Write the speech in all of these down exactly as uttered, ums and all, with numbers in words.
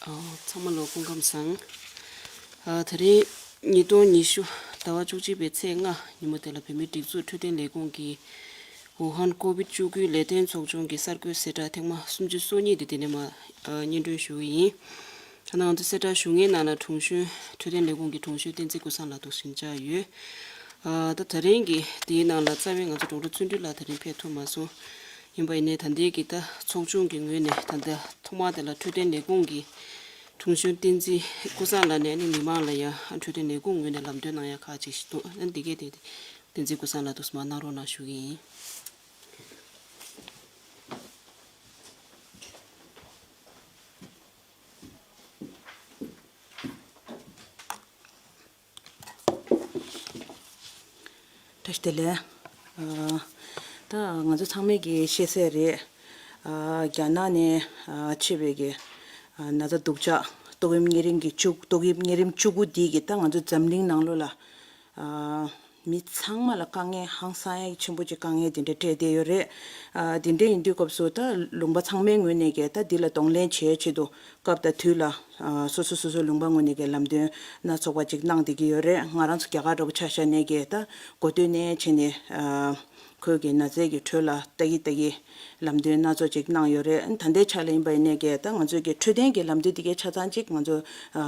ཨ། ཚང་མ་ལ་སྐུ་ཁམས་བཟང་། ཨ། དེ་རིང་ཉིས་སྟོང་ཉི་ཤུ་ཟླ་བ་བཅུ་གཅིག་པའི་ཚེས་ལྔ་ཉིན་མོ་དེ་ལ་བོད་མིའི་སྒྲིག་འཛུགས་འཕྲོད་བསྟེན་ལས་ཁུངས་ཀྱིས་ཝུ་ཧན་ཀོ་བིད་བཅུ་དགུའི་ལས་དོན་ཚོགས་ཆུང་གི་གསར་འགོད་གསལ་བསྒྲགས་ཐེངས་མ་སུམ་ཅུ་སོ་གཉིས་དེ་འདི་ནས་མར་སྙན་སྒྲོན་ཞུ་གི་ཡིན། ཐ་ན་ང་ཚོ་གསལ་བསྒྲགས་ཞུ་མཁན་ནང་ལ་དྲུང་གཞོན་འཕྲོད་བསྟེན་ལས་ཁུངས་ཀྱི་དྲུང་གཞོན་བསྟན་འཛིན་ཀུན་བཟང་ལགས་འདུག་ཟིན་བཅར་ཡོད། ཨ། ད་དེ་རིང་གི་དེའི་ནང་ལ་རྩ་བའི་ང་ཚོ་ཌོག་ཊར་བརྩོན་འགྲུས་ལགས་དེ་རིང་ཕེབས་ཐུབ་མ་སོང་། ཡིན་པ་ཡིན་ནའི་ད་ལྟའི་གི་ད་ཚོགས་ཆུང་གི་ངོས་ནས་ད་ལྟ་ཐོག་མར་དེ་ལ་འཕྲོད་བསྟེན་ལས་ཁུངས་ཀྱི་དྲུང་གཞོན་བསྟན་འཛིན་ཀུན་བཟང་ལགས་ནས་ནི་མི་མང་ལ་ཡང་འཕྲོད་བསྟེན་ལས་ཁུངས་ངོས་ནས་ལམ་སྟོན་གནང་ཡ་ཁག་ཅིག་ཞིག་འདུག་ཨ། འདི་གས་དེ་བསྟན་འཛིན་ཀུན་བཟང་ལགས་འདུག་སེ་མར་གནང་རོགས་གནང་ཞུ་གི་ཡིན། བཀྲ་ཤིས་བདེ་ལེགས། ཨ། ད་ང་ཚོ་ཚང་མས་ཀྱི་ཤེས་གསལ་རེད། ཨ། རྒྱ་ནག་ནས་ཨ་མཆེད་པའི་གི་ཨ་ན་ཚ་སྡུག་ཅག་ཏོག་དབྱིབས་གཉན་རིམས་ཀྱི་བཅུ། ཏོག་དབྱིབས་གཉན་རིམས་བཅུ་དགུ་འདི་གིས་ད་ང་ཚོ་འཛམ་གླིང་ནང་ལོགས་ལ་ཨ་མི་ཚང་མ་ལ་དཀའ་ངལ་ཧང་སང་ཡ་ཆེན་པོ་ཅིག་དཀའ་ངལ་དེ་འདྲ་འཕྲད་བསྡད་ཡོད་རེད། ཨ། དེ་འདྲ་ཡིན་དུས་སྐབས་སུ་ད་ལུང་པ་ཚང་མའི་ངོས་ནས་ཀྱི་ད་འདི་ལ་གདོང་ལེན་བྱེད་ཆེད་དུ་སྐབས་དང་དུས་ལ་ཨ་སོ་སོ་སོ་སོའི་ལུང་པ་ངོས་ནས་ཀྱི་ལམ་སྟོན་སྣ་ཚོགས་པ་ཅིག་གནང་བསྡད་ཀྱི་ཡོད་རེད། ང་རང་ཚོ་རྒྱ་གར་འདྲ་པོ་ཆ་བཞག་ནས་ཀྱི་ད་འགོ་སྟོད་ནས་བྱས་ནས་ཨ་ཁོའི་གི་ན་ཚའི་གི་ཁྲོད་ལ་ལྟ་གི་ལྟ་གི་ལམ་སྟོན་སྣ་ཚོགས་ཅིག་གནང་ཡོད་རེད། ད་ལྟའི་ཆ་ལ་ཡིན་པ་ཡིན་ནའི་ཀྱི་ད་ང་ཚོའི་གི་འཕྲོད་བསྟེན་གྱི་ལམ་སྟོན་འདི་གའི་ཆ་ཚང་ཅིག་ང་ཚོ་ཨ་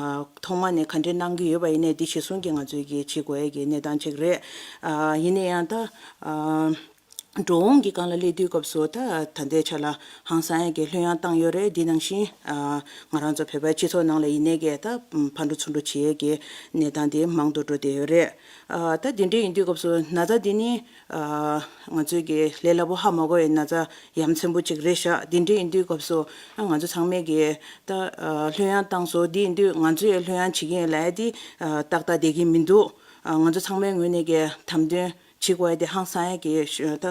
ཐོག་མ་ནས་ག་འདྲས་གནང་གི་ཡོད་པ་ཡིན་ནའི་འདི་གཞིར་བཟུང་གི་ང་ཚོའི་གི་བྱེད་དགོས་ཡ་གི་གནས་སྟངས་ཅིག་རེད། ཨ། ཡིན་ན་ཡང་ད་ཨ་འགྲོ་འོང་གི་སྒང་ལ་སླེབས་དུས་སྐབས་སུ་ད་ད་ལྟའི་ཆ་ལ་ཧང་སང་ཡ་གི་ལྷོད་ཡངས་བཏང་ཡོད་རེད། འདི་ནང་བཞིན་ཨ་ང་རང་ཚོ་བོད་པའི་སྤྱི་ཚོགས་ནང་ལ་ཡིན་ནའི་གི་ད་ཕར་འགྲོ་ཚུར་འགྲོ་བྱེད་ཡ་གི་གནས་སྟངས་དེ་མང་དུ་འགྲོ་བསྡད་ཡོད་རེད། ཨ། ད་འདི་འདྲ་ཡིན་དུས་སྐབས་སུ་ན་ཚ་འདི་ནི་ཨ་ང་ཚོའི་གི་ལས་སླ་པོ་ཧ་མ་གོ་བའི་ན་ཚ་ཡ་མཚན་པོ་ཅིག་རེད་ཤག་འདི་འདྲ་ཡིན་དུས་སྐབས་སུ་ཨ་ང་ཚོ་ཚང་མས་གི་ད་ཨ་ལྷོད་ཡངས་བཏང་སོང་། འདི་ཡིན་དུས་ང་ཚོས་ལྷོད་ཡངས་བྱེད་ཀྱི་ཡིན་ལབ་ཡ་འདི་ཨ་ཏག་ཏག་བསྡད་ཀྱི་མི་འདུག་ཨ། ང་ཚོ་ཚང་མའི་ངོས་ནས་ཀྱི་དམ་དོན་བྱེད་དགོས་ཡ་དེ་ཧང་སང་ཡ་གི་ཤ་ད་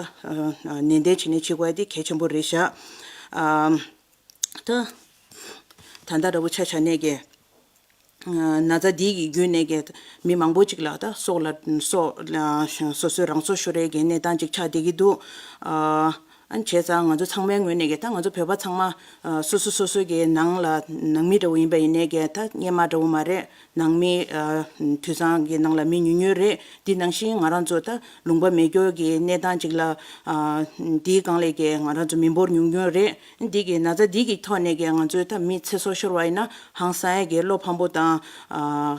ཨ་ནན་ཏན་བྱས་ནས་བྱེད་དགོས་ཡ་དེ་གལ་ཆེན་པོ་རེད་ཤག་ཨ། ད་ད་ལྟ་འདྲ་པོ་ཆ་བཞག་ནས་ཀྱི་ཨ་ན་ཚ་འདི་གི་བརྒྱུད་ནས་ཀྱི་མི་མང་པོ་ཅིག་ལ་ད་སྲོག་ལ་སྲོག་ལ་སོ་སོའི་རང་སྲོག་ཤོར་ཡ་གི་གནས་སྟངས་ཅིག་ཆགས་བསྡད་ཀྱི་འདུག་ཨ། ཨ་ནི་བྱས་ཙང་ང་ཚོ་ཚང་མའི་ངོས་ནས་ཀྱི་ད་ང་ཚོ་བོད་པ་ཚང་མ་ཨ་སོ་སོ་སོ་སོ་གི་ནང་ལ་ནང་མི་འདྲ་པོ་ཡིན་པ་ཡིན་ནའི་ཀྱི་ད་སྔོན་མ་འདྲ་པོ་མ་རེད། ནང་མི་ཨ་དུད་ཚང་གི་ནང་ལ་མི་ཉུང་ཉུང་རེད། འདི་ནང་བཞིན་ང་རང་ཚོ་ད་ལུང་པ་མེད་སྐྱོ་གི་གནས་སྟངས་ཅིག་ལ་ཨ་འདིའི་སྒང་ལས་ཀྱི་ང་རང་ཚོ་མི་འབོར་ཉུང་ཉུང་རེད། འདི་གི་ན་ཚ་འདི་གི་ཐོག་ནས་ཀྱི་ང་ཚོའི་ད་མི་ཚེ་སྲོག་ཤོར་བ་ཡིན་ན་ཧང་སང་ཡ་གི་བློ་ཕམ་པོ་དང་ཨ་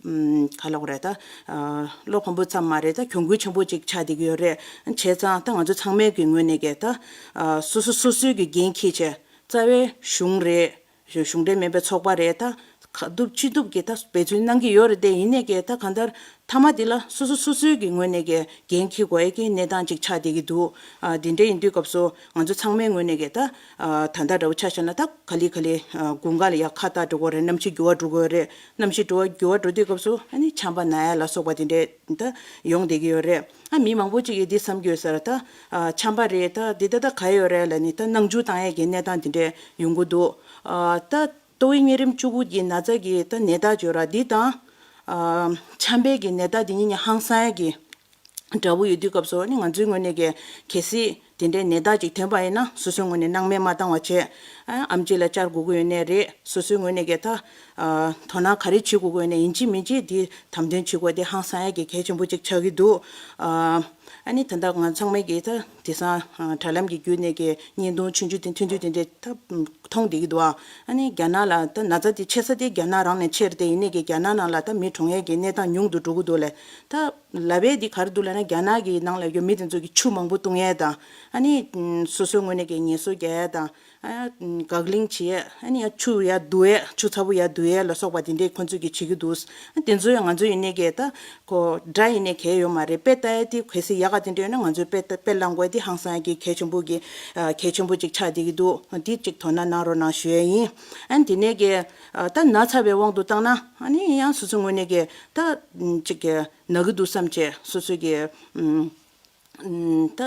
ཨམ་ག་ལབ་དགོས་རེད། ད་ཨ་བློ་ཕམ་པོ་ཙམ་མ་རེད། ད་གྱོང་གུན་ཆེན་པོ་ཅིག་ཆགས་བསྡད་ཀྱི་ཡོད་རེད། བྱས་ཙང་ད་ང་ཚོ་ཚང་མའི་གི་ངོས་ནས་ཀྱི་ད་ཨ་སོ་སོ་སོ་སོའི་གི་འགན་འཁྱེར་བྱས་རྩ་བའི་གཞུང་རེད། གཞུང་འབྲེལ་མིན་པའི་ཚོགས་པ་རེད། ད་ག་ཐུབ་ཅི་ཐུབ་ཀྱིས་ད་འབད་བརྩོན་གནང་གི་ཡོད་རེད། དེ་ཡིན་ནའི་ཀྱི་ད་གང་ལྟར་མཐའ་མ་འདི་ལ་སོ་སོ་སོ་སོའི་གི་ངོས་ནས་ཀྱི་འགན་འཁྱེར་དགོས་ཡ་གི་གནས་སྟངས་ཅིག་ཆགས་བསྡད་ཀྱི་འདུག་ཨ། འདི་འདྲ་ཡིན་དུས་སྐབས་སུ་ང་ཚོ་ཚང་མའི་ངོས་ནས་ཀྱི་ད་ཨ་ད་ལྟ་འདྲ་བོ་ཆ་བཞག་ན་ད་ག་ལེ་ག་ལེ་ཨ་དགུན་ཁ་ལ་ཡ་ཁ་བཏགས་འགྲོ་གི་ཡོད་རེད། གནམ་གཤིས་འགྱུར་བ་འགྲོ་གི་ཡོད་རེད། གནམ་གཤིས་འགྱུར་བ་འགྱུར་བ་འགྲོ་དུས་སྐབས་སུ་ཨ་ནི་ཆམ་པ་ན་ཡ་ལ་སོགས་པ་འདི་འདྲ་ད་ཡོང་བསྡད་ཀྱི་ཡོད་རེད། ཨ་མི་མང་པོ་ཅིག་གིས་འདི་བསམ་གྱི་ཡོད་ས་རེད། ད་ཨ་ཆམ་པ་རེད། ད་འདི་ད་ད་ག་ཡོད་རེད་ལབ་ནས་ད་སྣང་ཆུང་བཏང་ཡས་ཀྱི་གནས་སྟངས་འདི་འདྲས་ཡོང་གི་འདུག་ཨ་ད་ཏོག་དབྱིབས་གཉན་རིམས་བཅུ་དགུ་གི་ན་ཚ་གི་ད་ནད་རྟགས་བརྗོད་ར་འདི་དང་ཨ་ཆམ་པའི་གི་ནད་རྟགས་འདི་གཉིས་ནི་ཧང་སང་ཡས་ཀྱི་འདྲ་པོ་ཡོད་དུས་སྐབས་སུ་ཨ་ནི་ང་ཚོའི་ངོས་ནས་ཀྱི་གལ་སྲིད་དེ་འདྲའི་ནད་རྟགས་ཅིག་ཐོན་པ་ཡིན་ན་སོ་སོའི་ངོས་ནས་སྣང་མེད་མ་བཏང་བ་བྱས། ཨ་ཨེམ་ཆི་ལ་བཅར་དགོས་ཀྱི་ཡོད་ནའི་རེད། སོ་སོའི་ངོས་ནས་ཀྱི་ད་ཨ་དོ་སྣང་ག་རེ་བྱེད་དགོས་ཀྱི་ཡོད་ནའི་ཡིན་གཅིག་མིན་གཅིག་འདི་དམ་དོན་བྱེད་དགོས་དེ་ཧང་སང་ཡ་གི་གལ་ཆེན་པོ་ཅིག་ཆགས་ཀྱི་འདུག་ཨ་ཨ་ནི་ད་ལྟ་ང་ཚང་མས་ཀྱི་ད་དེང་སང་ཨ་དྲ་ལམ་གྱི་བརྒྱུད་ནས་ཀྱི་བརྙན་ཐུང་ཆུང་ཆུང་དེ་ཐུང་ཐུང་དེ་འདྲས་ད་མཐོང་བསྡད་ཀྱི་འདུག་ཨ་ཨ་ནི་རྒྱ་ནག་ལ་ད་ན་ཚ་དེ་མཆེད་ས་དེ་རྒྱ་ནག་རང་ནས་མཆེད་དེ་ཡིན་ནའི་ཀྱི་རྒྱ་ནག་ནང་ལ་ད་མི་གྲོངས་ཡས་ཀྱི་གནས་སྟངས་ཉུང་དུ་འགྲོ་གི་འདུག་ལས། ད་ལབ་ཡས་འདི་ག་རེ་འདུག་ལབ་ན་རྒྱ་ནག་གི་ནང་ལ་ཡོད་མི་དེ་ཚོ་གི་ཆུ་མང་པོ་བཏུང་ཡས་དང་ཨ་ནི་སོ་སོའི་ངོས་ནས་ཀྱི་ངལ་གསོ་རྒྱག་ཡས་དང་། ཨ་འགག་གླིང་བྱེད་ཡས། ཨ་ནི་ཡང་ཆུ་ཡར་བསྡུ་ཡས། ཆུ་ཚ་པོ་ཡར་བསྡུ་ཡས་ལ་སོགས་པ་དེ་འདྲས་ཁོང་ཚོས་ཀྱིས་བྱེད་ཀྱི་འདུག་ཨ་དེ་ཚོ་ཡང་ང་ཚོ་ཡིན་ནའི་ཀྱི་ད་ཁོ་འདྲ་ཡིན་ནའི་གལ་ཡོད་མ་རེད། དཔེ་ལྟ་ཡས་དེ་གལ་སྲིད་ཡག་ག་དེ་འདྲ་ཡོད་ན་ང་ཚོས་དཔེ་ལྟ་དཔེ་བླང་དགོས་དེ་ཧང་སང་ཡས་ཀྱི་གལ་ཆེན་པོ་གི་ཨ་གལ་ཆེན་པོ་ཅིག་ཆགས་བསྡད་ཀྱི་འདུག་འདི་ཅིག་དོ་སྣང་གནང་རོགས་གནང་ཞུ་ཡས་ཡིན། ཨ་དེ་ནས་ཀྱི་ཨ་ད་ན་ཚ་བའི་དབང་དུ་བཏང་ན་ཨ་ནི་ཡང་སོ་སོའི་ངོས་ནས་ཀྱི་ད་ཅིག་གི་ན་གི་འདུག་བསམ་བྱས་སོ་སོའི་གི་ཨམ། ད་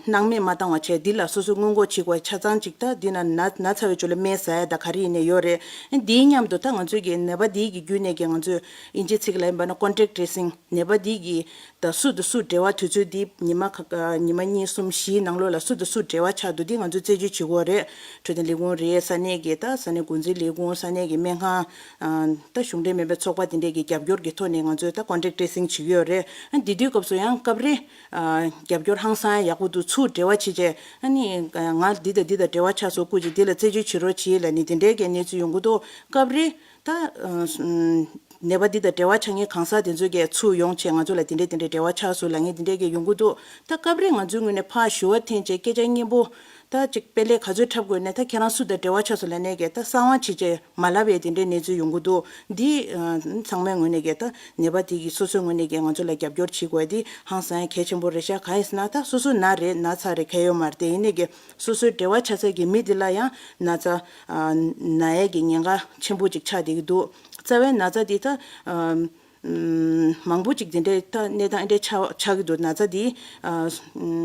སྣང་མེད་མ་བཏང་བ་བྱས། འདི་ལ་སོ་སོའི་སྔོན་འགོག་བྱེད་དགོས། ཆ་ཚང་ཅིག་ད་འདི་ན་ན་ན་ཚ་བའི་ཇོ་ལ་སྨན་ཟ་ཡ་ད་ག་རེ་ཡིན་ནས་ཡོད་རེད། འདིའི་མཉམ་དུ་ད་ང་ཚོའི་གི་ནད་པ་འདིའི་གི་བརྒྱུད་ནས་གི་ང་ཚོས་ཨིན་ཇི་ཚིག་ལ་ཡིན་པ་ན་contact tracing། ནད་པ་འདིའི་གི་ད་སུ་དང་སུ་འབྲེལ་བ་དུས་ཚོད་འདི་ཉི་མ་ཁ་ཉི་མ་གཉིས་གསུམ་བཞིའི་ནང་ལོགས་ལ་སུ་དང་སུ་འབྲེལ་བ་ཆགས་འདུག་འདི་ང་ཚོས་རྩད་གཅོད་བྱེད་དགོས་རེད། འཕྲོད་བསྟེན་ལས་ཁུངས་རེད། ས་གནས་ཀྱི་ད་ས་གནས་འགོ་འཛིན་ལས་ཁུངས། ས་གནས་ཀྱི་སྨན་ཁང་། ད་གཞུང་འབྲེལ་མིན་པའི་ཚོགས་པ་དེ་འདྲས་ཀྱི་རྒྱབ་སྐྱོར་གྱི་ཐོག་ནས་ང་ཚོས་ད་contact tracing་བྱེད་ཀྱི་ཡོད་རེད། ཨ་འདི་དུས་སྐབས་སུ་ཡང་སྐབས་རེ་རྒྱབ་སྐྱོར་ཧང་སང་ཡག་པོ་འདུག་ཚུར་འབྲེལ་བ་བྱེད་བྱས། ཨ་ནི་ང་འདི་དང་འདི་དང་འབྲེལ་བ་ཆགས་སོང་། སྐུ་མཁྱེན་འདི་ལ་རྩད་གཅོད་བྱེད་རོགས་བྱེད་ལབ་ནས་དེ་འདྲས་ཀྱི་གནས་ཚུལ་ཡོང་གི་འདུག་སྐབས་རེ་ད་ནད་པ་འདི་དང་འབྲེལ་བ་ཆགས་མཁན་གང་ཟག་དེ་ཚོ་གིས་ཚུར་ཡོང་བྱས་ང་ཚོ་ལ་དེ་འདྲས་དེ་འདྲས་འབྲེལ་བ་ཆགས་སོང་ལབ་མཁན་དེ་འདྲས་ཀྱི་ཡོང་གི་འདུག་ད་སྐབས་རེ་ང་ཚོའི་ངོས་ནས་ཕར་ཞུ་བ་འཐེན་བྱས་སྐད་ཆ་སྙན་པོ། ད་ཅིག་དཔེ་ལས་ག་ཚོད་འཁྲབ་དགོས་ནས། ད་ཁྱེད་རང་སུ་དང་འབྲེལ་བ་ཆགས་སོང་ལབ་ནས་གི་ད་གསང་བ་བྱེད་ཅེས་མ་ལབ་པའི་དེ་འདྲའི་གནས་ཚུལ་ཡོང་གི་འདུག་འདི་ཚང་མའི་ངོས་ནས་གི་ད་ནད་པ་དེ་གི་སོ་སོའི་ངོས་ནས་གི་ང་ཚོ་ལ་རྒྱབ་སྐྱོར་བྱེད་དགོས་དེ་ཧང་སང་གལ་ཆེན་པོ་རེད་ཤག་གང་ཡིན་ཟེར་ན་ད་སོ་སོ་ན་རེད་ན་ཚ་རེད་གལ་ཡོད་མ་རེད་དེ། ཡིན་ནས་གི་སོ་སོའི་འབྲེལ་བ་ཆགས་ཚད་ཀྱི་མི་དེ་ལ་ཡང་ན་ཚ་ན་ཡས་ཀྱི་ཉེན་ཁ་ཆེན་པོ་ཅིག་ཆགས་བསྡད་ཀྱི་འདུག་རྩ་བའི་ན་ཚ་དེ་ད་མང་པོ་ཅིག་དེ་འདྲའི་ད་གནས་སྟངས་འདྲ་ཆགས་ཆགས་ཀྱི་འདུག་ན་ཚ་འདི་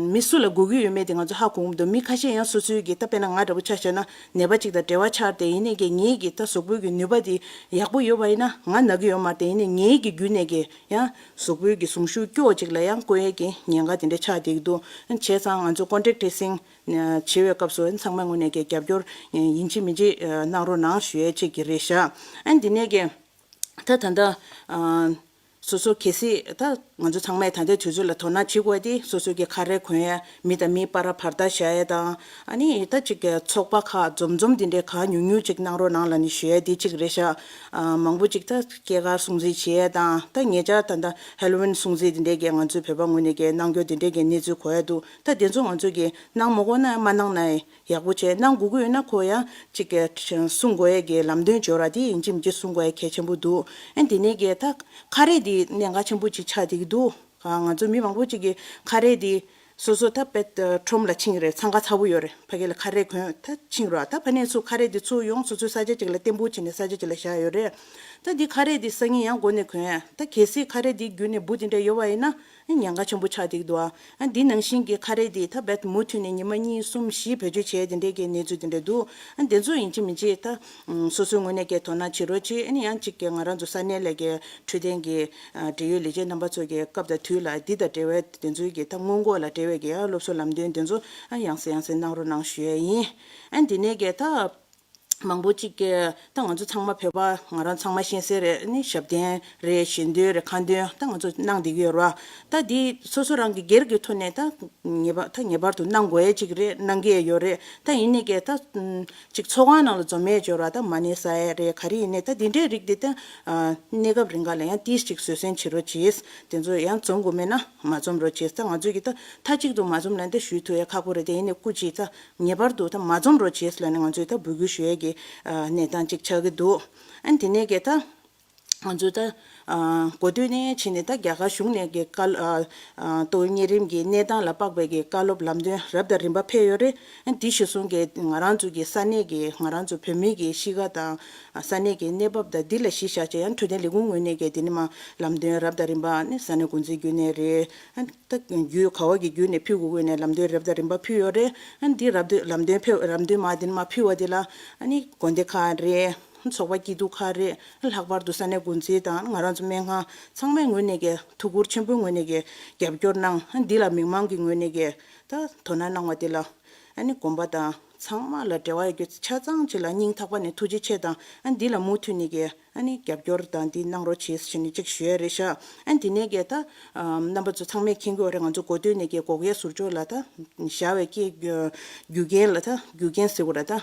མི་སུ་ལ་འགོས་ཀྱི་ཡོད་མེད་དེ་ང་ཚོ་ཧ་གོ་གི་མི་འདུག་མི་ཁ་ཤས་ཡང་སོ་སོའི་གི་ད་དཔེར་ན་ང་འདྲ་པོ་ཆ་བཞག་ན་ནད་པ་ཅིག་དང་འབྲེལ་བ་ཆགས་ཏེ། ཡིན་ནའི་གི་ངའི་གི་ད་གཟུགས་པོའི་གི་ནུས་པ་དེ་ཡག་པོ་ཡོད་པ་ཡིན་ན་ང་ན་གི་ཡོད་མ་རེད་དེ། ཡིན་ནའི་ངའི་གི་བརྒྱུད་ནས་གི་ཡང་གཟུགས་པོའི་གི་ཟུངས་ཤུགས་སྐྱོ་བོ་ཅིག་ལ་ཡང་བསྐོ་ཡས་གི་ཉེན་ཁ་དེ་འདྲ་ཆགས་བསྡད་ཀྱི་འདུག་བྱས་ཙང་ང་ཚོ་contact tracing་བྱེད་པའི་སྐབས་སུ་ཚང་མའི་ངོས་ནས་གི་རྒྱབ་སྐྱོར་ཡིན་གཅིག་མིན་གཅིག་གནང་རོགས་གནང་ཞུ་ཡས་ཅིག་གི་རེད་ཤག་ཨ་འདི་ནས་གི་ད་ད་ལྟ་ཨ་སོ་སོ་གལ་སྲིད་ད་ང་ཚོ་ཚང་མས་ད་ལྟའི་དུས་ཚོད་ལ་དོ་སྣང་བྱེད་དགོས་དེ་སོ་སོ་གི་ཁ་རས་གོན་ཡ། མི་དང་མི་བར་བར་ཐག་བཞག་ཡ་དང་། ཨ་ནི་ད་ཅིག་གི་ཚོགས་པ་ཁག་འཛོམས་འཛོམས་དེ་འདྲའི་གང་ཉུང་ཉུང་ཅིག་གནང་རོགས་གནང་ལབ་ནས་ཞུ་ཡ་དེ་གཅིག་རེད་ཤག་ཨ་མང་པོ་ཅིག་ད་སྐྱེས་སྐར་སྲུང་བརྩི་བྱེད་ཡ་དང་། ད་ཉེ་ཆར་ད་ལྟ་Halloween་སྲུང་བརྩི་དེ་འདྲའི་གི་ང་ཚོའི་བོད་པ་ངོས་ནས་གི་གནང་རྒྱུ་དེ་འདྲའི་གི་གནས་ཚུལ་གོ་ཡ་འདུག་ད་དེ་ཚོ་ང་ཚོས་གི་གནང་མ་དགོས་ན་མ་གནང་ན་ཡག་པོ་བྱས། གནང་དགོས་ཀྱི་ཡོད་ན་ཁོ་ཡང་གཅིག་གི་གསུང་དགོས་ཡས་ཀྱི་ལམ་སྟོན་འབྱོར་བ་དེ་ཡིན་གཅིག་མིན་གཅིག་གསུང་དགོས་ཡས་གལ་ཆེན་པོ་འདུག་ཨ་དེ་ནས་ཀྱི་ད་ཁ་རས་དེ་གནད་འགག་ཆེན་པོ་ཅིག་ཆགས་བསྡད་ཀྱི་འདུག་ང་ཚོ་མི་མང་པོ་ཅིག་གིས་ཁ་རས་དེ་སོ་སོ་ད་དཔེ་ཁྲོམ་ལ་ཕྱིན་རེད། འཚང་ཁ་ཚ་པོ་ཡོད་རེད། ཕ་གི་ལ་ཁ་རས་གོན་ད་ཕྱིན་རོགས། ད་ཕ་ནས་ཚུར་ཁ་རས་དེ་ཚུར་ཡོང་སོ་སོའི་ས་ཆ་ཅིག་ལ་བརྟན་པོ་བྱས་ནས་ས་ཆ་ཅིག་ལ་བཞག་ཡོད་རེད། ད་འདི་ཁ་རས་དེ་སང་ཉིན་ཡང་མགོ་ནས་གོན་ཡ། ད་གལ་སྲིད་ཁ་རས་དེ་བརྒྱུད་ནས་འབུ་དེ་འདྲ་ཡོད་པ་ཡིན་ན། ཉེན་ཁ་ཆེན་པོ་ཆགས་བསྡད་ཀྱི་འདུག་ཨ། ཨ་འདི་ནང་བཞིན་གྱི་ཁ་རས་འདི་ད་རྦད་མུ་མཐུད་ནས་ཉི་མ་གཉིས་གསུམ་བཞི་བེད་སྤྱོད་བྱས་དེ་འདྲའི་གི་གནས་ཚུལ་དེ་འདྲ་འདུག་ཨ་འདི་ཚོ་ཡིན་གཅིག་མིན་གཅིག་ད་སོ་སོའི་ངོས་ནས་ཀྱི་དོ་སྣང་བྱེད་རོགས་གྱིས། ཨ་ནི་ཡང་གཅིག་གི་ང་རང་ཚོ་ས་གནས་ལ་གི་འཕྲོད་བསྟེན་གྱི་འབྲེལ་ཡོད་ལས་བྱེད་རྣམ་པ་ཚོ་གི་སྐབས་དང་དུས་ལ་འདི་དང་འབྲེལ་བའི་དེ་ཚོའི་གི་ད་སྔོན་འགོག་ལ་འབྲེལ་བའི་གི་ཡང་སློབ་གསོ་ལམ་སྟོན་དེ་ཚོ་ཨ་ཡང་སེ་ཡང་སེ་གནང་རོགས་གནང་ཞུ་ཡས་ཡིན། ཨ་འདི་ནས་གི་ད། མང་པོ་ཅིག་གིས་ད་ང་ཚོ་ཚང་མ་བོད་པ་ང་རང་ཚང་མ་ཤེས་གསལ་རེད། ནི་ཞབས་བརྟན་རེད། ཞལ་འདོན་རེད། ཁ་འདོན་ད་ང་ཚོ་གནང་བསྡད་ཀྱི་ཡོད་རེད་བ། ད་འདི་སོ་སོ་རང་གི་སྒེར་གྱི་ཐོག་ནས་ད་ངེས་པ་ད་ངེས་པར་དུ་གནང་དགོས་ཡས་ཅིག་རེད། གནང་གི་ཡོད་རེད། ད་ཡིན་ནའི་གི་ད་ཅིག་ཚོགས་ཁང་ནང་ལ་འཛོམས་ཡས་ཡོད་རེད་བ། ད་མ་ཎི་བསགས་ཡས་རེད། ག་རེ་ཡིན་ནའི་ད་འདི་འདྲའི་རིགས་འདི་ད་གནས་སྐབས་རིང་ག་ལ་ཡང་ཏིས་ཅིག་བཟོད་བསྲན་བྱེད་རོགས་གྱིས། དེ་ཚོ་ཡང་འཛོམས་དགོས་མེད་ན་མ་འཛོམས་རོགས་གྱིས། ད་ང་ཚོས་གི་ད་མཐའ་གཅིག་ཏུ་མ་འཛོམས་ལབ་ན་ད་ཞུ་ཐུབ་ཡས་ཁག་པོ་རེད། དེ་ཡིན་ནའི་སྐུ་མཁྱེན་ད། ངེས་པར་དུ་ད་མ་འཛོམས་རོགས་བྱེད་ལབ་ནས་ང་ཚོས་ད་འབོད་སྐུལ་ཞུ་ཡས་ཀྱི་གནས་སྟངས་ཅིག་ཆགས་ཀྱི་འདུག་ཨ་དེ་ནས་ཀྱི་ད་ང་ཚོས་ད་གོ་ཐོས་ནས་ཕྱིན་ནས་ད་རྒྱ་གར་གཞུང་ནས་ཀྱི་བཀའ་སློབ་ཏོག་དབྱིབས་གཉན་རིམས་ཀྱི་གནས་སྟངས་ལ་དཔག་པའི་ཀྱི་བཀའ་སློབ་ལམ་སྟོན་རབ་དང་རིམ་པ་ཕེབས་ཡོད་རེད། ཨ་འདི་གཞིར་བཟུང་གི་ང་རང་ཚོ་གི་ས་གནས་ཀྱི་ང་རང་ཚོ་བོད་མི་གི་གཤིས་ཀ་དང་ས་གནས་ཀྱི་གནས་བབ་དང་འདི་ལ་གཞི་བཞག་བྱས་ཡང་འཕྲོད་བསྟེན་ལས་ཁུངས་ངོས་ནས་ཀྱི་དེ་ནི་མ་ལམ་སྟོན་རབ་དང་རིམ་པ་ནི་ས་གནས་འགོ་འཛིན་བརྒྱུད་ནས་རེད། ཨ། ད་རྒྱུད་ག་བ་གི་བརྒྱུད་ནས་ཕུལ་དགོས་ཀྱི་ནས་ལམ་སྟོན་རབ་དང་རིམ་པ་ཕུལ་ཡོད་རེད། ཨ་འདི་རབ་སྟོན་ལམ་སྟོན་ཕེབས་རབ་སྟོན་མ་འདི་ནི་མ་ཕུལ་བ་འདི་ལ་ཨ་ནི་དགོན་སྡེ་ཁག་རེད། ཚོགས་པ་སྐྱིད་སྡུག་ཁག་རེད། ལྷག་པར་དུ་ས་གནས་འགོ་འཛིན་དང་ང་རང་ཚོ་སྨན་ཁང་ཚང་མའི་ངོས་ནས་ཀྱི་ཐུགས་ཁུར་ཆེན་པོའི་ངོས་ནས་ཀྱི་རྒྱབ་སྐྱོར་གནང་། ཨ་འདི་ལ་མི་མང་གི་ངོས་ནས་ཀྱི་ད་དོ་སྣང་གནང་བ་འདི་ལ་ཨ་ནི་དགོན་པ་དང་ཚང་མ་ལ་འབྲེལ་བ་ཡོད་རྒྱུ་ཆ་ཚང་ཅིག་ལ་སྙིང་ཐག་པ་ནས་ཐུགས་རྗེ་ཆེ་དང་། ཨ་འདི་ལ་མུ་མཐུད་ནས་ཀྱི་ཨ་ནི་རྒྱབ་སྐྱོར་དང་འདི་གནང་རོགས་བྱེད་ཟེར་ནས་ཅིག་ཞུ་ཡ་རེད་ཤག་ཨ་འདི་ནས་ཀྱི་ད་རྣམ་པ་ཚོ་ཚང་མས་མཁྱེན་གྱི་ཡོད་རེད། ང་ཚོ་གོ་ཐོས་ནས་ཀྱི་སྒོ་ཁའི་ཟུར་ཕྱོགས་ལ་ད་བཞག་པའི་ཀྱི་རྒྱུ་རྐྱེན་ལ་ད་རྒྱུ་རྐྱེན་ཟེར་དགོས་རེད། ད་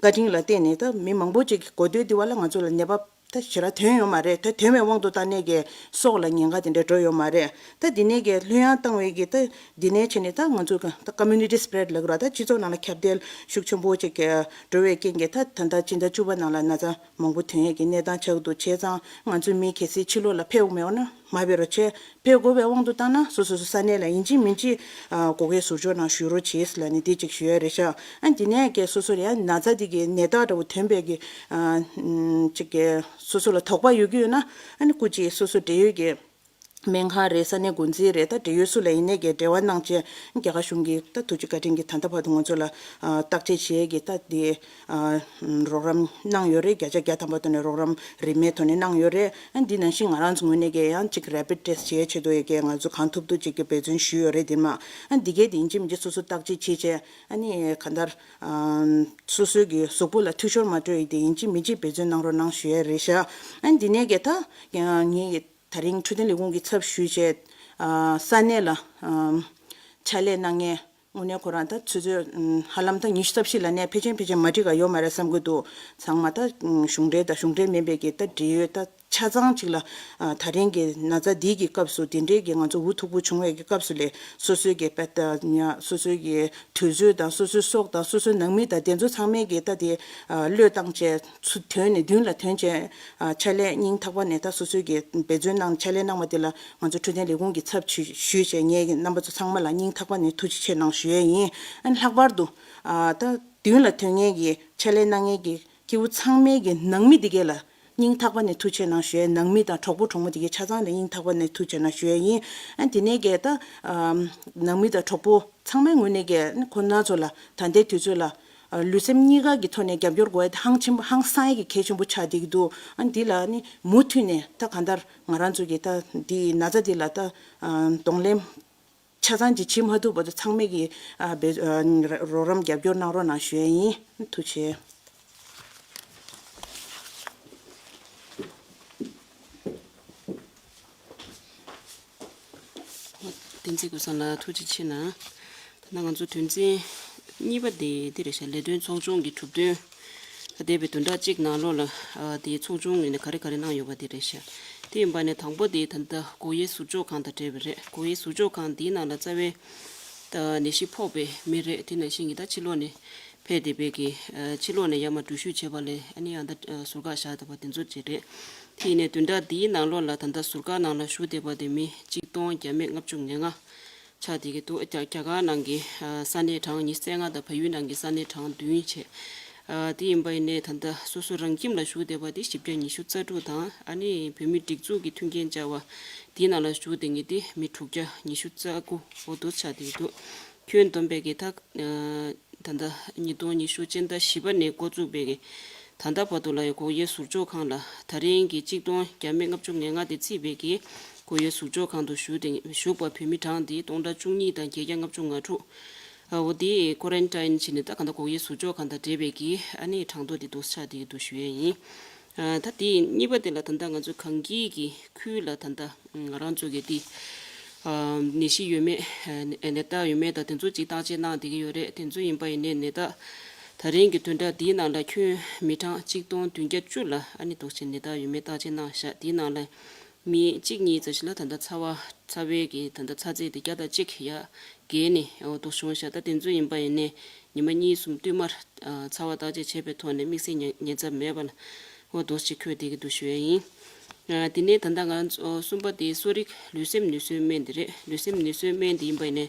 བཀའ་དྲིན་ལ་བརྟེན་ནས་ད་མི་མང་པོ་ཅིག་གི་གོ་ཐོས་འདི་བ་ལ་ང་ཚོ་ལ་ནད་པ་ད་ཞེ་དྲག་ཐོན་ཡོད་མ་རེད། ད་ཐོན་པའི་དབང་དུ་བཏང་ནས་ཀྱི་སྲོག་ལ་ཉེན་ཁ་དེ་འདྲ་འགྲོ་ཡོད་མ་རེད། ད་འདི་ནས་ཀྱི་ལྷོད་ཡངས་བཏང་བའི་ཀྱི་ད་འདི་ནས་བྱས་ནས་ད་ང་ཚོ་ག་ད་community spread་ལབ་དགོས་རེད། ད་སྤྱི་ཚོགས་ནང་ལ་ཁྱབ་གདལ་ཤུགས་ཆེན་པོ་ཅིག་གི་འགྲོ་བའི་རྐྱེན་གྱིས་ད་ད་ལྟ་སྤྱི་ཟླ་བཅུ་པ་ནང་ལ་ན་ཚ་མང་པོ་ཐོན་ཡས་ཀྱི་གནས་སྟངས་ཆགས་འདུག་བྱས་ཙང་ང་ཚོའི་མི་གལ་སྲིད་ཕྱི་ལོགས་ལ་ཕེབས་དགོས་མེད་པ་ན་མ་ཕེབས་རོགས་བྱེད། ཕེབས་དགོས་པའི་དབང་དུ་བཏང་ན་སོ་སོ་སོ་ས་གནས་ལ་ཡིན་གཅིག་མིན་གཅིག་ཨ་སྒོ་ཁའི་ཟུར་ཕྱོགས་ནང་བཞུགས་རོགས་བྱེད་ལབ་ནས་འདི་གཅིག་ཞུ་ཡ་རེད་ཤག་ཨ་འདི་ནས་ཀྱི་སོ་སོར་ཡང་ན་ཚ་འདི་གི་ནད་རྟགས་འདྲ་བོ་ཐོན་པའི་གི་ཨ་ཅིག་གི་སོ་སོ་ལ་དོགས་པ་ཡོད་ཀྱི་ཡོད་ན་ཨ་ནི་སྐུ་མཁྱེན་སོ་སོ་འབྲེལ་ཡོད་ཀྱི་ སྨན་ཁང་རེད། ས་གནས་འགོ་འཛིན་རེད། ད་འབྲེལ་ཡོད་སུ་ལ་ཡིན་ནའི་གི་འབྲེལ་བ་གནང་བྱས་རྒྱ་གར་གཞུང་གིས་ད་ཐུགས་རྗེ་བཀའ་དྲིན་གྱིས་ད་ལྟ་བར་དུ་ང་ཚོ་ལ་ཨ་བརྟག་དཔྱད་བྱེད་ཡས་ཀྱི་ད་དེ་ཨ་རོགས་རམ་གནང་ཡོད་རེད། བརྒྱ་ཆ་བརྒྱ་ཐམ་པ་ཐོག་ནས་རོགས་རམ་རིན་མེད་ཐོག་ནས་གནང་ཡོད་རེད། ཨ་འདི་ནང་བཞིན་ང་རང་ཚོ་ངོས་ནས་ཀྱི་ཡང་གཅིག་རེ་པིཌ་ཊེ་སི་ཊི་བྱེད་ཡས་ཆེད་དུ་ཡས་ཀྱི་ང་ཚོ་གང་ཐུབ་ཐུབ་ཅིག་གི་འབད་བརྩོན་ཞུས་ཡོད་རེད། དེ་མ་ཨ་འདི་གས་དེ་ཡིན་གཅིག་མིན་གཅིག་སོ་སོ་བརྟག་དཔྱད་བྱེད་བྱས་ཨ་ནི་གང་ལྟར་ཨ་སོ་སོའི་གི་གཟུགས་པོ་ལ་འཐུས་ཤོར་མ་འགྲོ་ཡས་དེ་ཡིན་གཅིག་མིན་གཅིག་འབད་བརྩོན་གནང་རོགས་གནང་ཞུ་ཡས་རེད་ཤག་ཨ་འདི་ནས་ཀྱི་ད་ངས་ད་རིང་འཕྲོད་བསྟེན་ལས་ཁུངས་ཀྱི་ཚབ་ཞུས་བྱས་ཨ་ས་གནས་ལ་ཨ་ཕྱག་ལས་གནང་མཁན་དངོས་གནས་ཁོ་རང་ད་ཆུ་ཚོད་ཨ་ཧ་ལམ་ད་ཉི་ཤུ་རྩ་བཞི་ལ་ནས་ཕལ་ཆེར་ཕལ་ཆེར་མ་འགྲིག་ག་ཡོད་མ་རེད་བསམ་གྱི་འདུག་ཚང་མ་ད་གཞུང་འབྲེལ་དང་གཞུང་འབྲེལ་མིན་པའི་གི་ད་འབྲེལ་ཡོད་ད་ཆ་ཚང་ཅིག་ལ་ཨ་ད་རིང་གི་ན་ཚ་འདི་གི་སྐབས་སུ་དེ་འདྲའི་གི་ང་ཚོ་འུ་ཐུག་པོ་བྱུང་བའི་གི་སྐབས་སུ་ལས་སོ་སོའི་གི་པད་ད་ཉ་སོ་སོའི་གི་དུས་ཚོད་དང་སོ་སོའི་སྲོག་དང་སོ་སོའི་ནང་མི་དང་དེ་ཚོ་ཚང་མའི་གི་ད་དེ་ཨ་བློས་བཏང་བྱས་ཚུར་ཐོན་ནས་མདུན་ལ་ཐོན་བྱས་ཨ་ཕྱག་ལས་སྙིང་ཐག་པ་ནས་ད་སོ་སོའི་གི་འབད་བརྩོན་གནང་ཕྱག་ལས་གནང་བ་དེ་ལ་ང་ཚོ་འཕྲོད་བསྟེན་ལས་ཁུངས་ཀྱི་ཚབ་ཞུ་ཞུས་བྱས་ངས་རྣམ་པ་ཚོ་ཚང་མ་ལ་སྙིང་ཐག་པ་ནས་ཐུགས་རྗེ་ཆེ་གནང་ཞུ་ཡས་ཡིན། ཨ་ནི་ལྷག་པར་དུ་ཨ་ད་མདུན་ལ་ཐོན་མཁན་གྱི་ཕྱག་ལས་གནང་མཁན་གྱི་སྐྱེ་བོ་ཚང་མའི་གི་ནང་མི་དེ་གས་ལ་སྙིང་ཐག་པ་ནས་ཐུགས་རྗེ་ཆེ་གནང་ཞུ་ཡས། ནང་མི་དང་གྲོགས་པོ་གྲོགས་མོ་དེ་གས་ཆ་ཚང་ལ་སྙིང་ཐག་པ་ནས་ཐུགས་རྗེ་ཆེ་གནང་ཞུ་ཡས་ཡིན། ཨ་དེ་ནས་གས་ད་ཨ་ནང་མི་དང་གྲོགས་པོ་ཚང་མའི་ངོས་ནས་གས་ཁོ་ན་ཚོ་ལ་ད་ལྟའི་དུས་ཚོད་ལ་ཨ་ལུས་སེམས་གཉིས་ཀ་གི་ཐོག་ནས་རྒྱབ་སྐྱོར་དགོས་ཡས་དེ་ཧང་ཆེན་པོ་ཧང་སང་ཡས་ཀྱི་གལ་ཆེན་པོ་ཆགས་བསྡད་ཀྱི་འདུག་ཨ་འདི་ལ་ནི་མུ་མཐུད་ནས་ད་གང་ལྟར་ང་རང་ཚོ་གི་ད་འདི་ན་ཚ་འདི་ལ་ད་ཨ་གདོང་ལེན་ཆ་ཚང་ཅིག་བྱེད་མ་ཐུབ་བར་དུ་ཚང་མས་ཀྱི་ཨ་བེ་ཨ་རོགས་རམ་རྒྱབ་སྐྱོར་གནང་རོགས་གནང་ཞུ་ཡས་ཡིན། ཐུགས་རྗེ་ཆེ། བསྟན་འཛིན་ཀུན་བཟང་ལགས་ཐུགས་རྗེ་ཆེ་གནང་། ད་ནང་ང་ཚོ་དོན་ཚན་གཉིས་པ་དེ་དེ་རེད་ཤག་ལས་དོན་ཚོགས་ཆུང་གི་གྲུབ་དོན། ད་འདས་པའི་བདུན་ཕྲག་གཅིག་ནང་ལོགས་ལ་ཨ་དེའི་ཚོགས་ཆུང་ངོས་ནས་ག་རེ་ག་རེ་གནང་ཡོད་པ་དེ་རེད་ཤག་དེ་ཡིན་པ་ནས་དང་པོ་དེ་ད་ལྟ་སྒོ་དབྱེ་ཟུར་འཇོག་ཁང་དང་འབྲེལ་བ་རེད། སྒོ་དབྱེ་ཟུར་འཇོག་ཁང་དེའི་ནང་ལ་རྩ་བའི་ད་ནད་གཞི་ཕོག་པའི་མི་རེད། དེ་ནང་བཞིན་གྱི་ད་ཕྱི་ལོགས་ནས་ཕེབས་བསྡད་པའི་གི་ཨ་ཕྱི་ལོགས་ནས་ཡར་མར་འགྲུལ་བཞུད་བྱས་པ་ལས་ཨ་ནི་ཡང་ད་ཨ་ཟུར་བཀག་བཞག་བསྡད་པ་དེ་ཚོ་ཅིག་རེད། དེ་ཡིན་ནའི་བདུན་ཕྲག་འདིའི་ནང་ལོགས་ལ་ད་ལྟ་ཟུར་བཀག་ནང་ལ་བཞུགས་བསྡད་པ་དེ་མི་གཅིག་སྟོང་བརྒྱ་མེད་ལྔ་བཅུ་ང་ལྔ་ཆགས་བསྡད་ཀྱི་འདུག་རྒྱ་རྒྱ་གར་ནང་གི་ཨ་ས་གནས་གྲངས་ཉི་ཤུ་རྩ་ལྔ་དང་བལ་ཡུལ་ནང་གི་ས་གནས་གྲངས་བདུན་བྱས། ཨ་དེ་ཡིན་པ་ཡིན་ནའི་ད་ལྟ་སོ་སོ་རང་ཁྱིམ་ལ་བཞུགས་བསྡད་པ་དེ་བཞི་བརྒྱ་ཉི་ཤུ་རྩ་དྲུག་དང་ཨ་ནི་བོད་མིའི་སྒྲིག་འཛུགས་ཀྱི་མཐུན་རྐྱེན་བཅའ་བ་དེའི་ནང་ལ་བཞུགས་བསྡད་མཁན་དེ་མི་དྲུག་བརྒྱ་ཉི་ཤུ་རྩ་དགུ་འོ་འདུག་ཆགས་བསྡད་ཀྱི་འདུག་ཁྱོན་བསྡོམས་པའི་གི་ད་ཨ་ད་ལྟ་ཉིས་སྟོང་ཉི་ཤུ་སྤྱི་ཟླ་བཞི་པ་ནས་འགོ་བཙུགས་པའི་གི་ད་ལྟ་བར་དུ་ལ་ཡང་སྒོ་དབྱེ་ཟུར་འཇོག་ཁང་ལ་ད་རིང་གི་གཅིག་སྟོང་བརྒྱ་མེད་ལྔ་བཅུ་ང་ལྔ་དེ་བརྩིས་པའི་གི་སྒོ་དབྱེ་ཟུར་འཇོག་ཁང་དུ་བཞུགས་ཏེ་བཞུགས་པ་བོད་མི་གྲངས་དེ་སྟོང་ཕྲག་བཅུ་གཉིས་དང་བརྒྱད་བརྒྱ་ལྔ་བཅུ་ང་དྲུག་ཨ་འོ་དེ་ཀོ་རན་ཊིན་བྱས་ནས་ད་གང་ལྟར་སྒོ་དབྱེ་ཟུར་འཇོག་ཁང་དང་འབྲེལ་བའི་གི་ཨ་ནི་གྲངས་ཐོ་དེ་འདུག་ཆགས་དེ་འདུག་ཞུ་ཡས་ཡིན། ཨ་ད་དེ་གཉིས་པ་དེ་ལ་ད་ལྟ་ང་ཚོ་གངས་སྐྱིད་ཀྱི་ཁུལ་ལ་ད་ལྟ་ང་རང་ཚོ་གི་དེ་ཨ་ནད་གཞི་ཡོད་མེད་ཨ་ནད་རྟགས་ཡོད་མེད་དང་དེ་ཚོ་ཅིག་བརྟག་དཔྱད་གནང་བསྡད་ཀྱི་ཡོད་རེད། དེ་ཚོ་ཡིན་པ་ཡིན་ནའི་ནད་རྟགས་ད་རིང་གི་བདུན་ཕྲག་འདིའི་ནང་ལ་ཁྱོན་མི་གྲངས་གཅིག་སྟོང་བདུན་བརྒྱ་བཅུ་ལ་ཨ་ནི་འདུག་བྱས་ནད་རྟགས་ཡོད་མེད་བརྟག་དཔྱད་གནང་ཤག་དེའི་ནང་ལ་མི་གཅིག་གཉིས་ཙམ་ཞིག་ལ་ད་ལྟ་ཚ་བ་ཚ་བའི་གི་ད་ལྟ་ཚ་ཚད་དེ་བརྒྱ་དང་གཅིག་ཡར་བརྒལ་ནས་འོ་འདུག་བྱུང་ཤག་ད་དེ་ཚོ་ཡིན་པ་ཡིན་ནའི་ཉི་མ་གཉིས་གསུམ་བསྟུད་མར་ཨ་ཚ་བ་བརྟག་དཔྱད་བྱས་པའི་ཐོག་ནས་དམིགས་བསལ་ཉེན་ཉེན་ཚབས་མེད་པ་ལ་འོ་འདུག་ཅིག་འཁོད་བསྡད་ཀྱི་འདུག་ཞུ་ཡས་ཡིན། ཨ་དེ་ནས་ད་ལྟ་ང་ཚོ་གསུམ་པ་དེ་གསོ་རིག་ལུས་སེམས་ནུས་གསོའི་སྨན་དེ་རེད། ལུས་སེམས་ནུས་གསོའི་སྨན་དེ་ཡིན་པ་ཡིན་ནའི་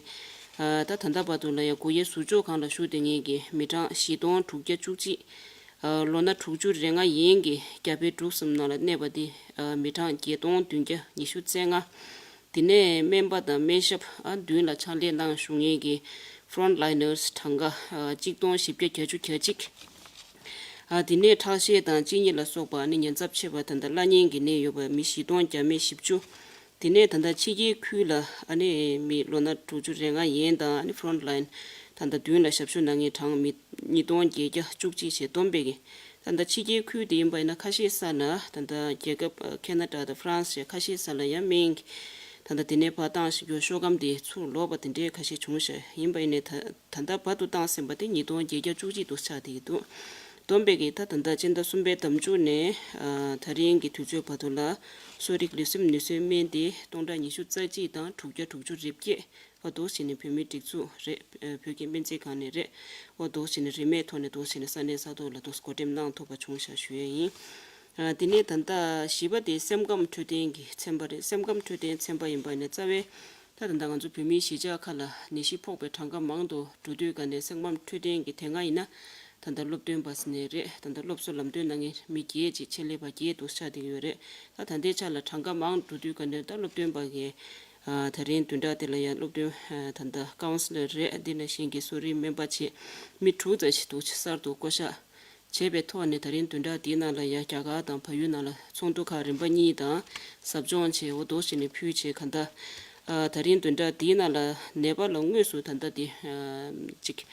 ཨ་ད་ད་ལྟ་བར་དུ་ལ་ཡང་སྒོ་དབྱེ་ཟུར་འཇོག་ཁང་ལ་བཞུགས་བསྡད་མཁན་གྱི་མི་གྲངས་བཞི་སྟོང་དྲུག་བརྒྱ་བཅུ་གཅིག་ཨ་ལོ་ན་དྲུག་ཅུ་རེ་ལྔ་ཡན་གྱི་རྒྱ་བལ་འབྲུག་གསུམ་ནང་ལ་གནས་པ་དེ་ཨ་མི་གྲངས་བརྒྱད་སྟོང་བདུན་བརྒྱ་ཉི་ཤུ་རྩ་ལྔ། དེ་ནས་སྨན་པ་དང་སྨན་ཞབས་ཨ་མདུན་ལ་ཕྱག་ལས་གནང་བཞུགས་མཁན་གྱི་ཕོ་རོན་ལའི་ནར་སི་གྲངས་ཀ་ཨ་གཅིག་སྟོང་བཞི་བརྒྱ་བརྒྱད་ཅུ་གྱ་གཅིག་ཨ་དེ་ནས་ཁྲག་ཤེད་དང་གཅིན་སྙི་ལ་སོགས་པ་ཨ་ནི་ཉེན་ཚབས་ཆེ་བ་ད་ལྟ་བླ་གཉན་གྱི་ནད་ཡོད་པ་མི་བཞི་སྟོང་བརྒྱ་མེད་བཞི་བཅུ། དེ་ནས་ད་ལྟ་ཕྱི་རྒྱལ་ཁུལ་ལ་ཨ་ནི་མི་ལོ་ན་དྲུག་ཅུ་རེ་ལྔ་ཡན་དང་ཨ་ནི་ཕོ་རོན་ལའིན་ད་ལྟ་མདུན་ལ་ཞབས་ཞུ་གནང་མཁན་གྲངས་མི་ཉིས་སྟོང་བརྒྱད་བརྒྱ་བཅུ་གཅིག་བྱས་བསྡོམས་པས་ཀྱི་ད་ལྟ་ཕྱི་རྒྱལ་ཁུལ་དེ་ཡིན་པ་ཡིན་ན་ཁ་ཤས་ས་ལ་ད་ལྟ་རྒྱལ་ཁབ་ཁེ་ན་ཌ་དང་ཧྥ་རན་སི་བཅས་ཁ་ཤས་ས་ལ་ཡང་སྨན་གྱི་ད་ལྟ་དེ་ནས་ཕར་བཏང་ཤོག་ཤོག་སྒམ་དེ་ཚུར་ལོག་པ་དེ་འདྲའི་ཁ་ཤས་བྱུང་ཤག་ཡིན་པ་ཡིན་ནའི་ད་ད་ལྟ་བར་དུ་བཏང་ཟིན་པ་དེ་ཉིས་སྟོང་བརྒྱད་བརྒྱ་བཅུ་གཅིག་དུ་ཆགས་བསྡད་ཀྱི་འདུག་བསྡོམས་པས་ཀྱི་ད་ད་ལྟ་སྤྱི་ཟླ་གསུམ་པའི་ཟླ་མཇུག་ནས་ཨ་ད་རིང་གི་དུས་ཚོད་བར་དུ་ལ་གསོ་རིག་ལུས་སེམས་ནུས་གསོའི་སྨན་དེ་སྟོང་ཕྲག་ཉི་ཤུ་རྩ་གཅིག་དང་དྲུག་བརྒྱ་དྲུག་ཅུ་རེ་བརྒྱད་བར་དུ་བྱས་ནས་བོད་མིའི་སྒྲིག་འཛུགས་རེད། ཨ་བོད་ཀྱི་སྨན་རྩིས་ཁང་ནས་རེད། འོ་འདུག་བྱས་ནས་རིན་མེད་ཐོག་ནས་འདུག་བྱས་ནས་ས་གནས་ས་ཐོག་ལ་འདུག་བགོ་འགྲེམས་གནང་ཐུབ་པ་བྱུང་ཤག་ཞུ་ཡས་ཡིན། ཨ་དེ་ནས་ད་ལྟ་བཞི་པ་དེ་སེམས་ཁམས་འཕྲོད་བསྟེན་གྱི་ཚན་པ་རེད། སེམས་ཁམས་འཕྲོད་བསྟེན་ཚན་པ་ཡིན་པ་ནས་རྩ་བའི་ད་ད་ལྟ་ང་ཚོ་བོད་མིའི་གཞིས་ཆགས་ཁག་ལ་ནད་གཞི་ཕོག་པའི་གྲངས་ཀ་མང་དུ་འགྲོ་དུས་ག་ནས་སེམས་ཁམས་འཕྲོད་བསྟེན་གྱི་དེ་སྔ་ཡིན་ན་ ད་ལྟ་སློབ་སྟོན་པ་ཟེར་ནའི་རེད། ད་ལྟ་སློབ་གསོ་ལམ་སྟོན་གནང་མཁན་མི་བརྒྱད་ཅིག་ཆེད་ལས་པ་བརྒྱད་འདུག་ཆགས་བསྡད་ཀྱི་ཡོད་རེད། ད་ད་ལྟའི་ཆ་ལ་གྲངས་ཀ་མང་འགྲོ་དུས་ག་ནས་ད་སློབ་སྟོན་པ་གི་ཨ་ད་རིང་བདུན་ཕྲག་དེ་ལ་ཡང་སློབ་སྟོན་ཨ་ད་ལྟ་ཀའུན་སི་ལར་རེད། འདི་ནང་བཞིན་གྱི་གསོ་རིག་སྨན་པ་བཅས་མི་དྲུག་ཙམ་ཞིག་འདུག་གསར་དུ་བསྐོ་གཞག་བྱས་པའི་ཐོག་ནས་ད་རིང་བདུན་ཕྲག་འདིའི་ནང་ལ་ཡང་རྒྱ་གར་དང་བལ་ཡུལ་ནང་ལ་ཚོགས་འདུ་ཁག་རིམ་པ་གཉིས་དང་ཟབ་སྦྱོང་བྱས། འོ་འདུག་བྱས་ནས་ཕུལ་བྱས། ག་ད་ཨ་ད་རིང་བདུན་ཕྲག་འདིའི་ནང་ལ་ནད་པ་ལ་དངོས་སུ་ད་ལྟ་འདི་ཨ་ཅིག་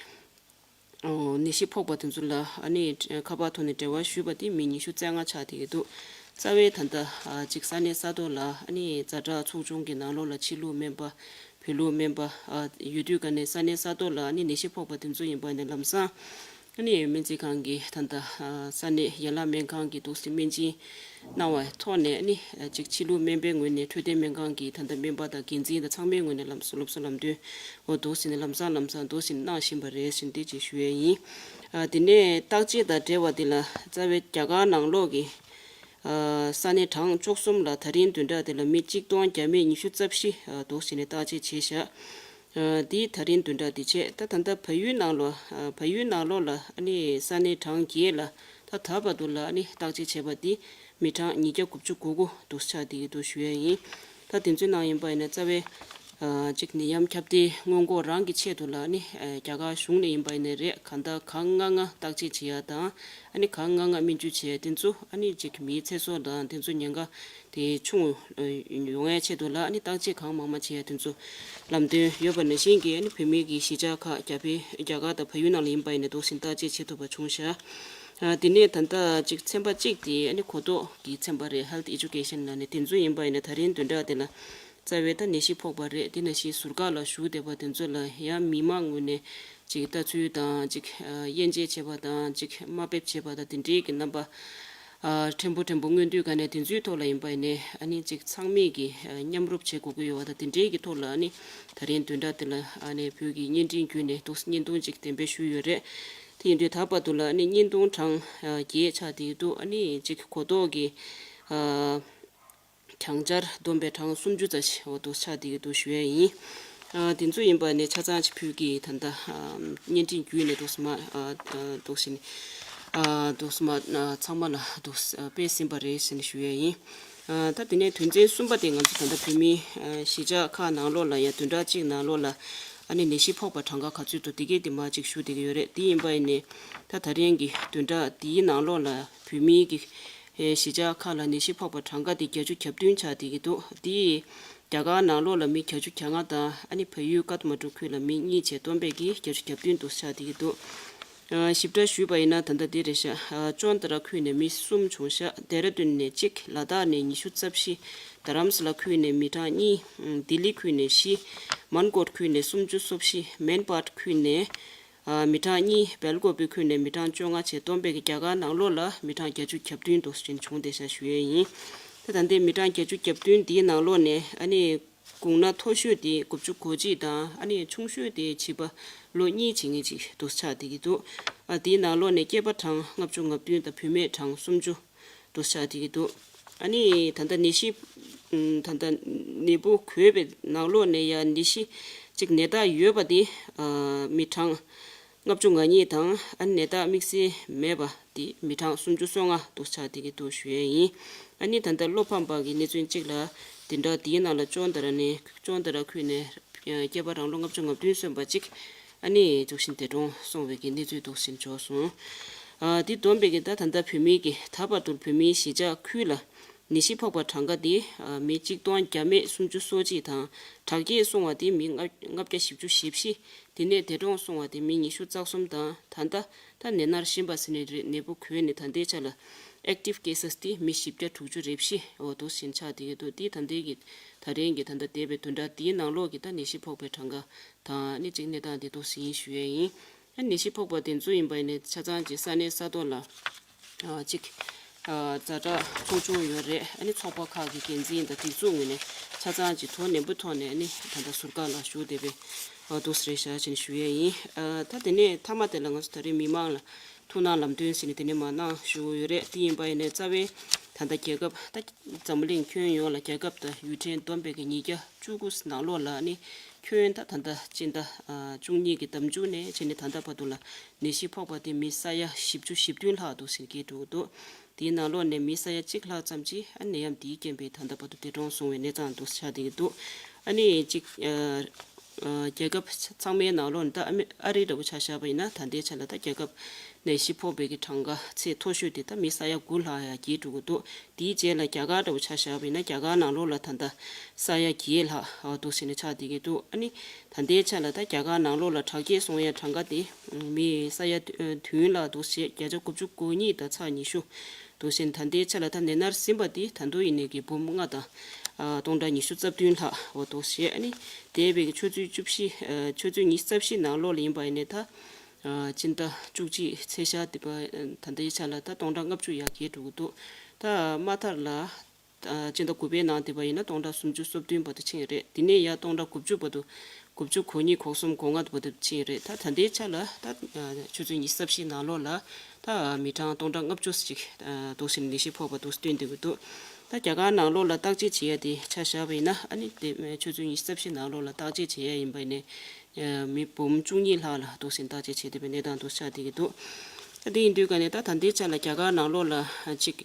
ཨོ་ནད་གཞི་ཕོག་པ་དེ་ཚོ་ལ་ཨ་ནི་ཁ་པར་ཐོག་ནས་འབྲེལ་བ་ཞུས་པ་དེ་མི་ཉི་ཤུ་རྩ་ལྔ་ཆགས་བསྡད་ཀྱི་འདུག་རྩ་བའི་ད་ལྟ་ཨ་ཅིག་ས་གནས་ས་ཐོག་ལ་ཨ་ནི་ཛ་དྲག་ཚོགས་ཆུང་གི་ནང་ལོགས་ལ་ཕྱི་ལུགས་སྨན་པ། བོད་ལུགས་སྨན་པ་ཨ་ཡོད་དུས་ག་ནས་ས་གནས་ས་ཐོག་ལ་ཨ་ནི་ནད་གཞི་ཕོག་པ་དེ་ཚོ་ཡིན་པ་ནས་ལམ་སང་ཨ་ནི་སྨན་རྩིས་ཁང་གི་ད་ལྟ་ཨ་ས་གནས་ཡན་ལག་སྨན་ཁང་གི་འདུག་སེ་སྨན་སྦྱིན་གནང་བའི་ཐོག་ནས་ཨ་ནི་ཅིག་ཕྱི་ལུགས་སྨན་པའི་ངོས་ནས་འཕྲོད་བསྟེན་སྨན་ཁང་གི་ད་ལྟ་སྨན་པ་དང་འགན་འཛིན་དང་ཚང་མའི་ངོས་ནས་ལམ་སང་སློབ་གསོ་ལམ་སྟོན་འོ་འདུག་སེ་ནས་ལམ་སང་ལམ་སང་འདུག་སེ་གནང་བཞིན་པ་རེད་ཟེར་འདི་ཅིག་ཞུ་ཡས་ཡིན། ཨ་དེ་ནས་བརྟག་དཔྱད་དང་འབྲེལ་བ་འདི་ལ་རྩ་བའི་རྒྱ་གར་ནང་ལོགས་ཀྱི་ཨ་ས་གནས་གྲངས་བཅུ་གསུམ་ལ་ད་རིང་བདུན་ཕྲག་འདི་ལ་མི་གཅིག་སྟོང་བརྒྱ་མེད་ཉི་ཤུ་རྩ་བཞི་ཨ་འདུག་སེ་ནས་བརྟག་དཔྱད་བྱས་བཞག་ཨ་འདི་ད་རིང་བདུན་ཕྲག་འདི་བྱས། ད་ད་ལྟ་བལ་ཡུལ་ནང་ལོགས་ཨ་བལ་ཡུལ་ནང་ལོགས་ལ་ཨ་ནི་ས་གནས་གྲངས་བརྒྱད་ལ་ད་ད་བར་དུ་ལ་ཨ་ནི་བརྟག་དཔྱད་བྱས་པ་འདི་མི་གྲངས་ཉིས་བརྒྱ་དགུ་བཅུ་གོ་དགུ་འདུག་ཆགས་བསྡད་ཀྱི་འདུག་ཞུ་ཡས་ཡིན། ད་དེ་ཚོའི་ནང་ཡིན་པ་ཡིན་ན་རྩ་བའི་ཨ་གཅིག་ནད་ཡམས་ཁྱབ་གདལ་སྔོན་འགོག་རང་གི་ཆེད་དུ་ལ་ཨ་ནི་ཨ་རྒྱ་གར་གཞུང་ནས་ཡིན་པ་ཡིན་ན་རེད། གང་ལྟར་གང་ལྔ་ལྔ་བརྟག་དཔྱད་བྱེད་ཡ་དང་ཨ་ནི་གང་ལྔ་ལྔ་སྨན་བཅོས་བྱེད་ཡ་དེ་ཚོ་ཨ་ནི་གཅིག་མིའི་ཚེ་སྲོག་དང་དེ་ཚོ་ཉེན་ཁ་དེ་ཆུང་ཡོང་ཡ་ཆེད་དུ་ལ་ཨ་ནི་བརྟག་དཔྱད་གང་མང་མང་བྱེད་ཡ་དེ་ཚོ་ལམ་སྟོན་ཡོད་པ་ནང་བཞིན་གྱི་ཨ་ནི་བོད་མིའི་གི་གཞིས་ཆགས་ཁག་རྒྱ་བལ་རྒྱ་གར་དང་བལ་ཡུལ་ནང་ལ་ཡིན་པ་ཡིན་ན་འདུག་སེ་བརྟག་དཔྱད་བྱེད་ཐུབ་པ་བྱུང་ཤག་ཨ་དེ་ནས་ད་ལྟ་གཅིག་ཚན་པ་གཅིག་དེ་ཨ་ནི་གོ་རྟོགས་ཀྱི་ཚན་པ་རེད། Health Education ལབ་ནས། དེ་ཚོ་ཡིན་པ་ཡིན་ན་ད་རིང་བདུན་ཕྲག་དེ་ལ་རྩ་བའི་ད་ནད་གཞི་ཕོག་པ་རེད། དེ་ནང་བཞིན་ཟུར་བཀག་ལ་བཞུགས་བསྡད་པ་དེ་ཚོ་ལ་ཡང་མི་མང་ངོས་ནས་ཅིག་ལྟ་ཚུལ་དང་ཅིག་དབྱེ་འབྱེད་བྱེད་པ་དང་ཅིག་དམའ་འབེབས་བྱེད་པ་དང་དེ་འདྲའི་གི་རྣམ་པ་ཕྲན་བུ་ཕྲན་བུ་མངོན་དུས་ག་ནས་དེ་ཚོའི་ཐོག་ལ་ཡིན་པ་ཡིན་ནས་ཨ་ནི་ཅིག་ཚང་མས་ཀྱི་མཉམ་རུབ་བྱེད་དགོས་ཀྱི་ཡོད་པ་དང་དེ་འདྲའི་གི་ཐོག་ལ་ཨ་ནི་ད་རིང་བདུན་ཕྲག་དེ་ལ་ཨ་ནི་བོད་ཀྱི་བརྙན་འཕྲིན་བརྒྱུད་ནས་འདུག་བརྙན་ཐུང་ཅིག་གཏན་འབེབས་ཞུས་ཡོད་རེད། དེ་ཡིན་དུས་ད་བར་དུ་ལ་ཨ་ནི་བརྙན་ཐུང་གྲངས་བརྒྱད་ཆགས་བསྡད་ཀྱི་འདུག་ཨ་ནི་ཅིག་གོ་རྟོགས་ཀྱི་གྲངས་འཆར་བསྡོམས་པའི་གྲངས་སུམ་ཅུ་ཙམ་ཞིག་འོ་འདུག་ཆགས་བསྡད་ཀྱི་འདུག་ཞུ་ཡས་ཡིན། ཨ་དེ་ཚོ་ཡིན་པ་ནས་ཆ་ཚང་ཅིག་ཕུལ་གྱི་ད་ལྟ་བརྙན་འཕྲིན་བརྒྱུད་ནས་འདུག་སེ་མ་འདུག་སེ་ནས་འདུག་སེ་མ་ཚང་མ་ལ་འདུག་སྤེལ་ཟིན་པ་རེད་ཟེར་ནས་ཞུ་ཡས་ཡིན། ད་དེ་ནས་དོན་ཚན་གསུམ་པ་དེ་ང་ཚོ་ད་ལྟ་བོད་མིའི་གཞིས་ཆགས་ཁག་ནང་ལོགས་ལ་ཡང་བདུན་ཕྲག་གཅིག་ནང་ལོགས་ལ་ཨ་ནི་ནད་གཞི་ཕོག་པ་གྲངས་ཀ་ག་ཚོད་འདུག་དེ་གའི་དེ་མ་ཅིག་ཞུ་བསྡད་ཀྱི་ཡོད་རེད། དེ་ཡིན་པ་ཡིན་ནས་ད་ད་རིང་གི་བདུན་ཕྲག་འདིའི་ནང་ལོགས་ལ་བོད་མིའི་གི་གཞིས་ཆགས་ཁག་ལ་ནད་གཞི་ཕོག་པ་གྲངས་ཀ་དེ་བརྒྱད་ཅུ་གྱ་བདུན་ཆགས་བསྡད་ཀྱི་འདུག་དེ་རྒྱ་གར་ནང་ལོགས་ལ་མི་བརྒྱད་ཅུ་གྱ་ལྔ་དང་ཨ་ནི་བལ་ཡུལ་ཀཏ་མན་ཌུ་ཁུལ་ལ་མི་གཉིས་བྱས་བསྡོམས་པས་ཀྱི་བརྒྱད་ཅུ་གྱ་བདུན་འདུག་ཆགས་བསྡད་ཀྱི་འདུག་ཞིབ་ཕྲ་ཞུས་པ་ཡིན་ན་ད་ལྟ་འདི་རེད་ཤག་ཨ་ཅོན་ཏ་ར་ཁུལ་ནས་མི་གསུམ་བྱུང་ཤག་ལྡེ་ར་ལྡུན་ནས་གཅིག་ལ་དྭགས་ནས་ཉི་ཤུ་རྩ་བཞི། རྡ་རམ་ས་ལ་ཁུལ་ནས་མི་གྲངས་གཉིས། ལྡི་ལི་ཁུལ་ནས་བཞི། མན་གོད་ཁུལ་ནས་སུམ་ཅུ་སོ་བཞི། མེན་པཱད་ཁུལ་ནས་ཨ་མི་གྲངས་གཉིས། སྦེལ་ཀོབ་ཁུལ་ནས་མི་གྲངས་བཅོ་ལྔ་བྱས་བསྡོམས་པས་ཀྱི་རྒྱ་གར་ནང་ལོགས་ལ་མི་གྲངས་བརྒྱད་ཅུ་གྱ་བདུན་འདུག་ཅིང་བྱུང་བསྡད་ཤག་ཞུ་ཡས་ཡིན། ད་ད་ལྟའི་མི་གྲངས་བརྒྱད་ཅུ་གྱ་བདུན་འདིའི་ནང་ལོགས་ནས་ཨ་ནི་དགུང་ན་མཐོ་ཤོས་དེ་དགུ་བཅུ་གོ་གཅིག་དང་ཨ་ནི་ཆུང་ཤོས་དེ་བྱིས་པ་ལོ་གཉིས་བྱེད་མཁན་ཅིག་འདུག་ཆགས་བསྡད་ཀྱི་འདུག་ཨ་དེའི་ནང་ལོགས་ནས་སྐྱེས་པ་གྲངས་ལྔ་བཅུ་ང་བདུན་དང་བུད་མེད་གྲངས་སུམ་ཅུ་འདུག་ཆགས་བསྡད་ཀྱི་འདུག་ཨ་ནི་ད་ལྟ་ནད་གཞི་ད་ལྟ་ནད་འབུ་འགོས་པའི་ནང་ལོགས་ནས་ཡང་ནད་གཞི་གཅིག་ནད་རྟགས་ཡོད་པ་དེ་ཨ་མི་གྲངས་ལྔ་བཅུ་ང་གཉིས་དང་ཨ་ནི་ནད་རྟགས་དམིགས་བསལ་མེད་པ་དེ་མི་གྲངས་སུམ་ཅུ་སོ་ལྔ་འདུག་ཆགས་བསྡད་ཀྱི་འདུག་ཞུ་ཡས་ཡིན། ཨ་ནི་ད་ལྟ་བློ་ཕམ་པ་གི་གནས་ཚུལ་གཅིག་ལ་དེ་འདྲ་དེའི་ནང་ལ་ཅོན་ཏ་ར་ནས་ཅོན་ཏ་ར་ཁུལ་ནས་སྐྱེས་པ་རང་ལོ་ལྔ་བཅུ་ང་བདུན་སོན་པ་གཅིག་ཨ་ནི་འཇུག་བཞིན་འདས་གྲོངས་སོང་བའི་གི་གནས་ཚུལ་འདུག་ཟིན་འབྱོར་སོང་། ཨ་དེ་བསྡོམས་པས་ཀྱི་ད་ད་ལྟ་བོད་མིའི་གི་ད་བར་དུ་བོད་མིའི་གཞིས་ཆགས་ཁུལ་ལ་ནད་གཞི་ཕོག་པ་གྲངས་ཀ་དེ་ཨ་མི་གཅིག་སྟོང་བརྒྱ་མེད་སུམ་ཅུ་སོ་གཅིག་དང་དྲག་སྐྱེད་སོང་བ་དེ་མི་ལྔ་ལྔ་བརྒྱ་བཞི་བཅུ་ཞེ་བཞི། དེ་ནས་འདས་གྲོངས་སོང་བ་དེ་མི་ཉི་ཤུ་རྩ་གསུམ་དང་ད་ལྟ་ད་ནད་མནར་བཞིན་པ་ཟེར་ནས་རེད། ནད་འབུ་འགོས་ནས་ད་ལྟའི་ཆ་ལ་Active Cases དེ་མི་བཞི་བརྒྱ་དྲུག་ཅུ་རེ་བཞི་འོ་འདུག་ཟིན་ཆགས་བསྡད་ཀྱི་འདུག་དེ་ད་ལྟའི་གི་ད་རིང་གི་ད་ལྟ་འདས་པའི་བདུན་ཕྲག་དེའི་ནང་ལོགས་ཀྱི་ད་ནད་གཞི་ཕོག་པའི་གྲངས་ཀ་དང་ནི་གཅིག་གནས་སྟངས་དེ་འདུག་ཟིན་ཞུ་ཡས་ཡིན། ཨ་ནད་གཞི་ཕོག་པ་དེ་ཚོ་ཡིན་པ་ཡིན་ནས་ཆ་ཚང་གི་ས་གནས་ས་ཐོག་ལ་ཨ་གཅིག་ཨ་ཛ་དྲག་ཚོགས་ཆུང་ཡོད་རེད། ཨ་ནི་ཚོགས་པ་ཁག་གི་འགན་འཛིན་དང་སྒྲིག་འཛུགས་ངོས་ནས་ཆ་ཚང་གི་དོ་ནན་པོ་ཐོག་ནས་ཨ་ནི་ད་ལྟ་ཟུར་བཀག་ལ་ཞུགས་བསྡད་པའི་ཨ་འདུག་སེ་རེད་ཤག་ཅེས་ཞུ་ཡས་ཡིན། ཨ་ད་དེ་ནས་མཐའ་མ་དེ་ལ་ང་ཚོ་ད་རེས་མི་མང་ལ་ཐུགས་སྣང་ལམ་སྟོན་ཟེར་ནས་དེ་ནས་མར་གནང་ཞུ་ཡོད་རེད། དེ་ཡིན་པ་ཡིན་ནས་རྩ་བའི་ད་ལྟ་རྒྱལ་ཁབ་ད་འཛམ་གླིང་ཁྱོན་ཡོངས་ལ་རྒྱལ་ཁབ་དང་ཡུལ་ཕྲན་བསྡོམས་པས་ཀྱི་ཉིས་བརྒྱ་བཅུ་དགུ་ནང་ལོགས་ལ་ནི་ ཁྱོན་ད་ད་ལྟ་སྤྱི་ཟླ་བཅུ་གཉིས་ཀྱི་ཟླ་མཇུག་ནས་བྱས་ནས་ད་ལྟ་བར་དུ་ལ་ནད་གཞི་ཕོག་པ་དེ་མི་ས་ཡ་བཞི་བཅུ་ཞེ་བདུན་ལྷག་འདུག་ཟེར་གྱི་འདུག་འདུག་དེའི་ནང་ལོགས་ནས་མི་ས་ཡ་གཅིག་ལྷག་ཙམ་ཅིག་ཨ་ནད་ཡམས་དེའི་རྐྱེན་པས་ད་ལྟ་བར་དུ་འདས་གྲོངས་སོང་བའི་གནས་སྟངས་འདུག་ཆགས་བསྡད་ཀྱི་འདུག་ཨ་ནི་གཅིག་ཨ་ཨ་རྒྱལ་ཁབ་ཚང་མའི་ནང་ལོགས་ནས་ད་ཨ་མི་ཨ་རི་འདྲ་བོ་ཆ་བཞག་པ་ཡིན་ན་ད་ལྟའི་ཆ་ལ་ད་རྒྱལ་ཁབ་ནད་གཞི་ཕོག་པའི་གི་གྲངས་ཀ་ཚད་མཐོ་ཤོས་དེ་ད་མི་ས་ཡ་དགུ་ལྷག་ཡང་རྒྱས་འགྲོ་གི་འདུག་དེའི་རྗེས་ལ་རྒྱ་གར་འདྲ་བོ་ཆ་བཞག་པ་ཡིན་ན་རྒྱ་གར་ནང་ལོགས་ལ་ད་ལྟ་ས་ཡ་བརྒྱད་ལྷག་འདུག་ཟེར་ནས་ཆགས་བསྡད་ཀྱི་འདུག་ཨ་ནི་ད་ལྟའི་ཆ་ལ་ད་རྒྱ་གར་ནང་ལོགས་ལ་དྲག་སྐྱེད་སོང་ཡ་གྲངས་ཀ་དེ་མི་ས་ཡ་བདུན་ལྷག་འདུག་ཟེར། བརྒྱ་ཆ་དགུ་བཅུ་གོ་གཉིས་དང་ཚེག་ཉི་ཤུ་འདུག་ཟེར། ད་ལྟའི་ཆ་ལ་ད་ནད་མནར་ཟིན་པ་དེ་ད་དུང་ཡིན་ནའི་གི་འབུམ་ལྔ་དང་སྟོང་ཕྲག་ཉི་ཤུ་རྩ་བདུན་ལྷག་འདུག་ཟེར། ཨ་ནི་འདས་པའི་གི་ཆུ་ཚོད་བཅུ་བཞི་ཆུ་ཚོད་ཉི་ཤུ་རྩ་བཞི་ནང་ལོགས་ལ་ཡིན་པ་ཡིན་ནའི་ད། ཨ་སྤྱི་ཟླ་བཅུ་གཅིག་ཚེས་ཤར་དེ་བ་ད་ལྟའི་ཆ་ལ་ད་སྟོང་ཕྲག་ལྔ་བཅུ་ཡར་རྒྱས་འགྲོ་གི་འདུག་ད་མ་མཐར་ལ་ཨ་སྤྱི་ཟླ་དགུ་པའི་ནང་དེ་བ་ཡིན་ན་སྟོང་ཕྲག་སུམ་ཅུ་སོ་བདུན་བར་དུ་ཕྱིན་ཡོད་རེད། དེ་ནས་ཡར་སྟོང་ཕྲག་དགུ་བཅུ་བར་དུ་དགུ་བཅུ་གོ་གཉིས་གོ་གསུམ་གོ་ལྔ་བར་དུ་ཕྱིན་ཡོད་རེད། ད་ད་ལྟའི་ཆ་ལ་ད་ཨ་ཆུ་ཚོད་ཉི་ཤུ་རྩ་བཞི་ནང་ལོགས་ལ་ད་མི་གྲངས་སྟོང་ཕྲག་ལྔ་བཅུ་ཅིག་ཨ་འདུག་ཟེར་ནས་ནད་གཞི་ཕོག་པ་འདུག་སྟོན་བསྡད་ཀྱི་འདུག་ད་རྒྱ་གར་ནང་ལོགས་ལ་བརྟག་དཔྱད་བྱེད་ཡ་དེ་ཆ་བཞག་པ་ཡིན་ན་ཨ་ནི་དེ་ཆུ་ཚོད་ཉི་ཤུ་རྩ་བཞི་ནང་ལོགས་ལ་བརྟག་དཔྱད་བྱེད་ཡ་ཡིན་པ་ཡིན་ནའི། མི་འབུམ་བཅུ་གཉིས་ལྷག་ལ་འདུག་ཟེར་བརྟག་དཔྱད་བྱས་བསྡད་པའི་གནས་སྟངས་འདུག་ཆགས་བསྡད་ཀྱི་འདུག་ད་དེ་ཡིན་དུས་ཀ་ནས་ད་ད་ལྟའི་ཆ་ལ་རྒྱ་གར་ནང་ལོགས་ལ་ཅིག་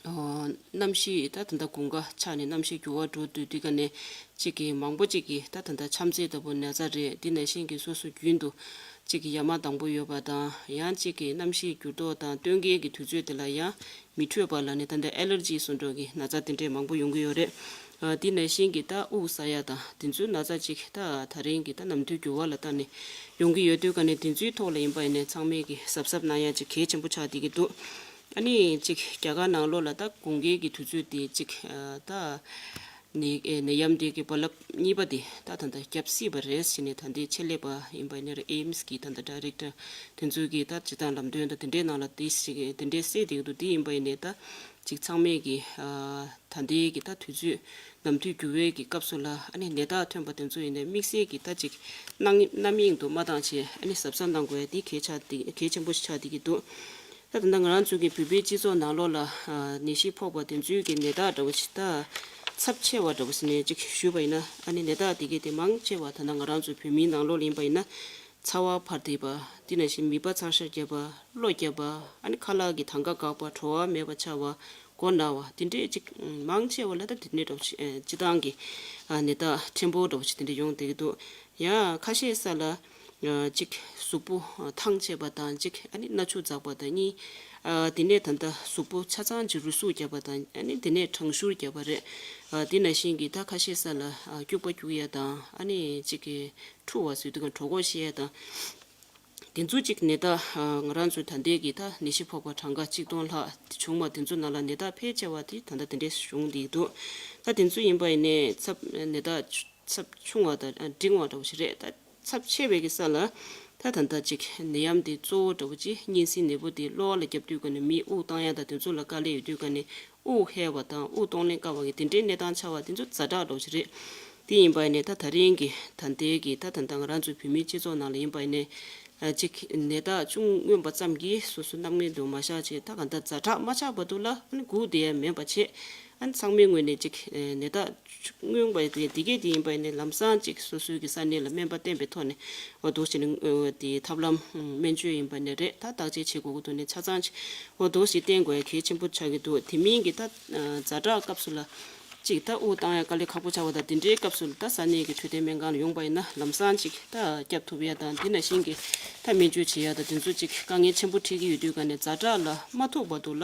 ཨོ་གནམ་གཤིས་ད་ད་ལྟ་དགུན་ཁ་ཆགས་ནས་གནམ་གཤིས་འགྱུར་བ་འགྲོ་དུས་དུས་ཀ་ནས་ཅིག་གི་མང་པོ་ཅིག་གིས་ད་ད་ལྟ་ཆམ་ཚད་ལྟ་བུ་ན་ཚ་རེད། དེ་ནང་བཞིན་གྱི་སོ་སོ་རྒྱུན་དུ་ཅིག་གི་ཡ་མ་དྭངས་པོ་ཡོད་པ་དང་ཡང་ཅིག་གི་གནམ་གཤིས་འགྱུར་ལྡོག་དང་སྟོན་ཁའི་གི་དུས་ཚོད་དེ་ལ་ཡང་མི་འཕྲོད་པ་ལ་ནི་ད་ལྟ་ཨེ་ལར་ཇི་སོགས་འགྲོ་གི་ན་ཚ་དེ་འདྲས་མང་པོ་ཡོང་གི་ཡོད་རེད། ཨ་དེ་ནང་བཞིན་གྱི་ད་དབུགས་ཟ་ཡ་དང་དེ་ཚོའི་ན་ཚ་ཅིག་ད་ད་རིང་གི་ད་ནམ་དུས་འགྱུར་བ་ལ་བལྟས་ནས་ཡོང་གི་ཡོད་དུས་ཀ་ནས་དེ་ཚོའི་ཐོག་ལ་ཡིན་པ་ཡིན་ནའི་ཚང་མས་ཀྱི་གཟབ་གཟབ་གནང་ཡ་ཅིག་གལ་ཆེན་པོ་ཆགས་བསྡད་ཀྱི་འདུག་ཨ་ནི་ཅིག་རྒྱ་གར་ནང་ལོགས་ལ་ད་དགུན་ཁའི་གི་དུས་ཚོད་དེ་ཅིག་ཨ་ད་ནད་ཨེ་ནད་ཡམས་དེ་གི་རྦ་རླབས་གཉིས་པ་དེ་ད་ད་ལྟ་བརྒྱབ་སྲིད་པ་རེད་ཟེར་ནས་ད་ལྟའི་ཆེད་ལས་པ་ཡིན་པ་ཡིན་ནའི་ཨེམ་སི་གི་ད་ལྟ་ཌའི་རེག་ཊར་དེ་ཚོའི་གི་ད་སྤྱིར་བཏང་ལམ་སྟོན་དང་དེ་འདྲའི་ནང་ལ་དེ་ཞིག་དེ་འདྲའི་གསལ་བསྡད་ཀྱི་འདུག་དེ་ཡིན་པ་ཡིན་ནའི་ད་ཅིག་ཚང་མས་ཀྱི་ཨ་ད་ལྟའི་གི་ད་དུས་ཚོད་ནམ་དུས་འགྱུར་བའི་གི་སྐབས་སུ་ལ་ཨ་ནི་ནད་རྟགས་ཐོན་པ་དེ་ཚོ་ཡིན་ནའི་དམིགས་བསལ་གྱི་ད་ཅིག་སྣང་རྣམ་གཡེང་དུ་མ་བཏང་བྱས་ཨ་ནི་གཟབ་གཟབ་གནང་དགོས་ཡ་དེ་གལ་ཆགས་དེ་གལ་ཆེན་པོ་ཞིག་ཆགས་བསྡད་ཀྱི་འདུག་ད་ད་ལྟ་ང་རང་ཚོ་གི་བོད་པའི་སྤྱི་ཚོགས་ནང་ལོགས་ལ་ཨ་ནད་གཞི་ཕོག་པ་དེ་ཚོའི་གི་ནད་རྟགས་འདྲ་བོ་ཞིག་ད་ཚབས་ཆེ་བ་འདྲ་བོ་ཟེར་ནས་ཅིག་ཞུས་པ་ཡིན་ན་ཨ་ནི་ནད་རྟགས་དེ་གའི་དེ་མང་ཆེ་བ་ད་ལྟ་ང་རང་ཚོ་བོད་མིའི་ནང་ལོགས་ལ་ཡིན་པ་ཡིན་ན། ཚ་བ་འཕར་བསྡད་པ། དེ་ནང་བཞིན་མིད་པ་ཚ་ཤ་རྒྱབ་པ། གློ་རྒྱབ་པ། ཨ་ནི་ཁ་ལག་གི་དང་ག་འགག་པ། བྲོ་བ་མེད་པ་ཆགས་པ། མགོ་ན་བ། དེ་འདྲས་ཅིག་མང་ཆེ་བ་ལ་ད་དེ་འདྲས་འདྲ་བོ་ཅིག་སྤྱི་བཏང་གི་ནད་རྟགས་ཕྲན་བུ་འདྲ་བོ་ཅིག་དེ་འདྲས་ཡོང་བསྡད་ཀྱི་འདུག་ཡང་ཁ་ཤས་ས་ལ་ཅིག་གཟུགས་པོ་ཐང་ཆད་པ་དང་གཅིག་ཨ་ནི་སྣ་ཆུ་འཛག་པ་དང་གཉིས། དེ་ནས་ད་ལྟ་གཟུགས་པོ་ཆ་ཚང་ཅིག་རུས་ཟུག་རྒྱབ་པ་དང་ཨ་ནི་དེ་ནས་གྲང་ཤུར་རྒྱབ་པ་རེད། དེ་ནང་བཞིན་གྱི་ད་ཁ་ཤས་ས་ལ་སྐྱུག་པ་སྐྱུག་ཡ་དང་ཨ་ནི་གཅིག་གི་འཁྲུ་བ་ཟེར་དུས་གང་གྲོད་ཁོག་བཤལ་ཡ་དང་། དེ་ཚོ་གཅིག་ནད་རྟགས་ང་རང་ཚོའི་ད་ལྟའི་གི་ད་ནད་གཞི་ཕོག་པ་གྲངས་ཀ་གཅིག་སྟོང་ལྷག་བྱུང་བ་དེ་ཚོ་ནང་ལ་ནད་རྟགས་ཕལ་ཆེ་བ་དེ་ད་ལྟ་དེ་འདྲས་བྱུང་བསྡད་འདུག་ད་དེ་ཚོ་ཡིན་པ་ཡིན་ནའི་ཚབས་ནད་རྟགས་ཚབས་ཆུང་བ་དང་འབྲིང་བ་འདྲ་བོ་ཞིག་རེད། ད་ཚབས་ཆེ་བའི་གི་ས་ལ་ད་ད་ལྟ་གཅིག་ནད་ཡམས་དེ་གཙོ་བོ་འདྲ་བོ་གཅིག་གཉན་སྲིན་ནད་འབུ་དེ་གློ་བ་ལ་བརྒྱབ་དུས་ག་ནས་མི་དབུགས་བཏང་ཡ་དང་དེ་ཚོ་ལ་དཀའ་ལས་ཡོད་དུས་ག་ནས། དབུགས་ཧལ་བ་དང་དབུགས་གཏོང་ལེན་དཀའ་བ་གི་དེ་འདྲའི་གནས་སྟངས་ཆགས་པ་དེ་ཚོ་ཛ་དྲག་འདྲ་བོ་ཞིག་རེད། དེ་ཡིན་པ་ཡིན་ནའི་ད་ད་རིང་གི་ད་ལྟའི་གི་ད་ད་ལྟ་ང་རང་ཚོའི་བོད་མིའི་སྤྱི་ཚོགས་ནང་ལ་ཡིན་པ་ཡིན་ནའི་ཨ་གཅིག་ནད་རྟགས་ཅུང་མངོན་པ་ཙམ་གྱིས་སོ་སོ་རྣམ་ངེས་དུ་མ་བཞག་བྱས་ད་ག་ད་ཛ་དྲག་མ་ཆགས་བར་དུ་ལ་ཨ་ནི་སྒུག་བསྡད་ཡ་མེད་པ་བྱས་ཨ་ནི་ཚང་མའི་ངོས་ནས་གཅིག་ནད་རྟགས་མངོན་པ་དེ་དེ་གས་དེ་ཡིན་པ་ཡིན་ནའི་ལམ་སང་གཅིག་སོ་སོའི་གི་ས་གནས་ལ་སྨན་པ་བསྟེན་པའི་ཐོག་ནས་འོ་འདུག་བྱས་ནས་དེ་ཐབས་ལམ་སྨན་བཅོས་ཡིན་པ་ནས་རེད། ད་བརྟག་དཔྱད་བྱེད་དགོས་ཀྱི་འདུག་ནས་ཆ་ཚང་ཅིག་འོ་འདུག་ཞིག་བསྟེན་དགོས་ཡ་གལ་ཆེན་པོ་ཆགས་ཀྱི་འདུག་དེ་མིན་གྱི་ད་ཛ་དྲག་སྐབས་སུ་ལ་ཅིག་ད་དབུགས་བཏང་ཡ་དཀའ་ལས་ཁག་པོ་ཆགས་པ་དང་དེ་འདྲའི་སྐབས་སུ་ལ་ད་ས་གནས་ཀྱི་འཕྲོད་བསྟེན་སྨན་ཁང་ལ་ཡོང་པ་ཡིན་ན་ལམ་སང་ཅིག་ད་སྐྱོབ་ཐུབ་ཡ་དང་དེ་ནང་བཞིན་གྱི་ད་སྨན་བཅོས་བྱེད་ཡ་དང་དེ་ཚོ་ཅིག་དཀའ་ངལ་ཆེན་པོ་འཕྲད་ཀྱི་ཡོད་དུས་ག་ནས་ཛ་དྲག་ལ་མ་ཐུག་བར་དུ་ལ་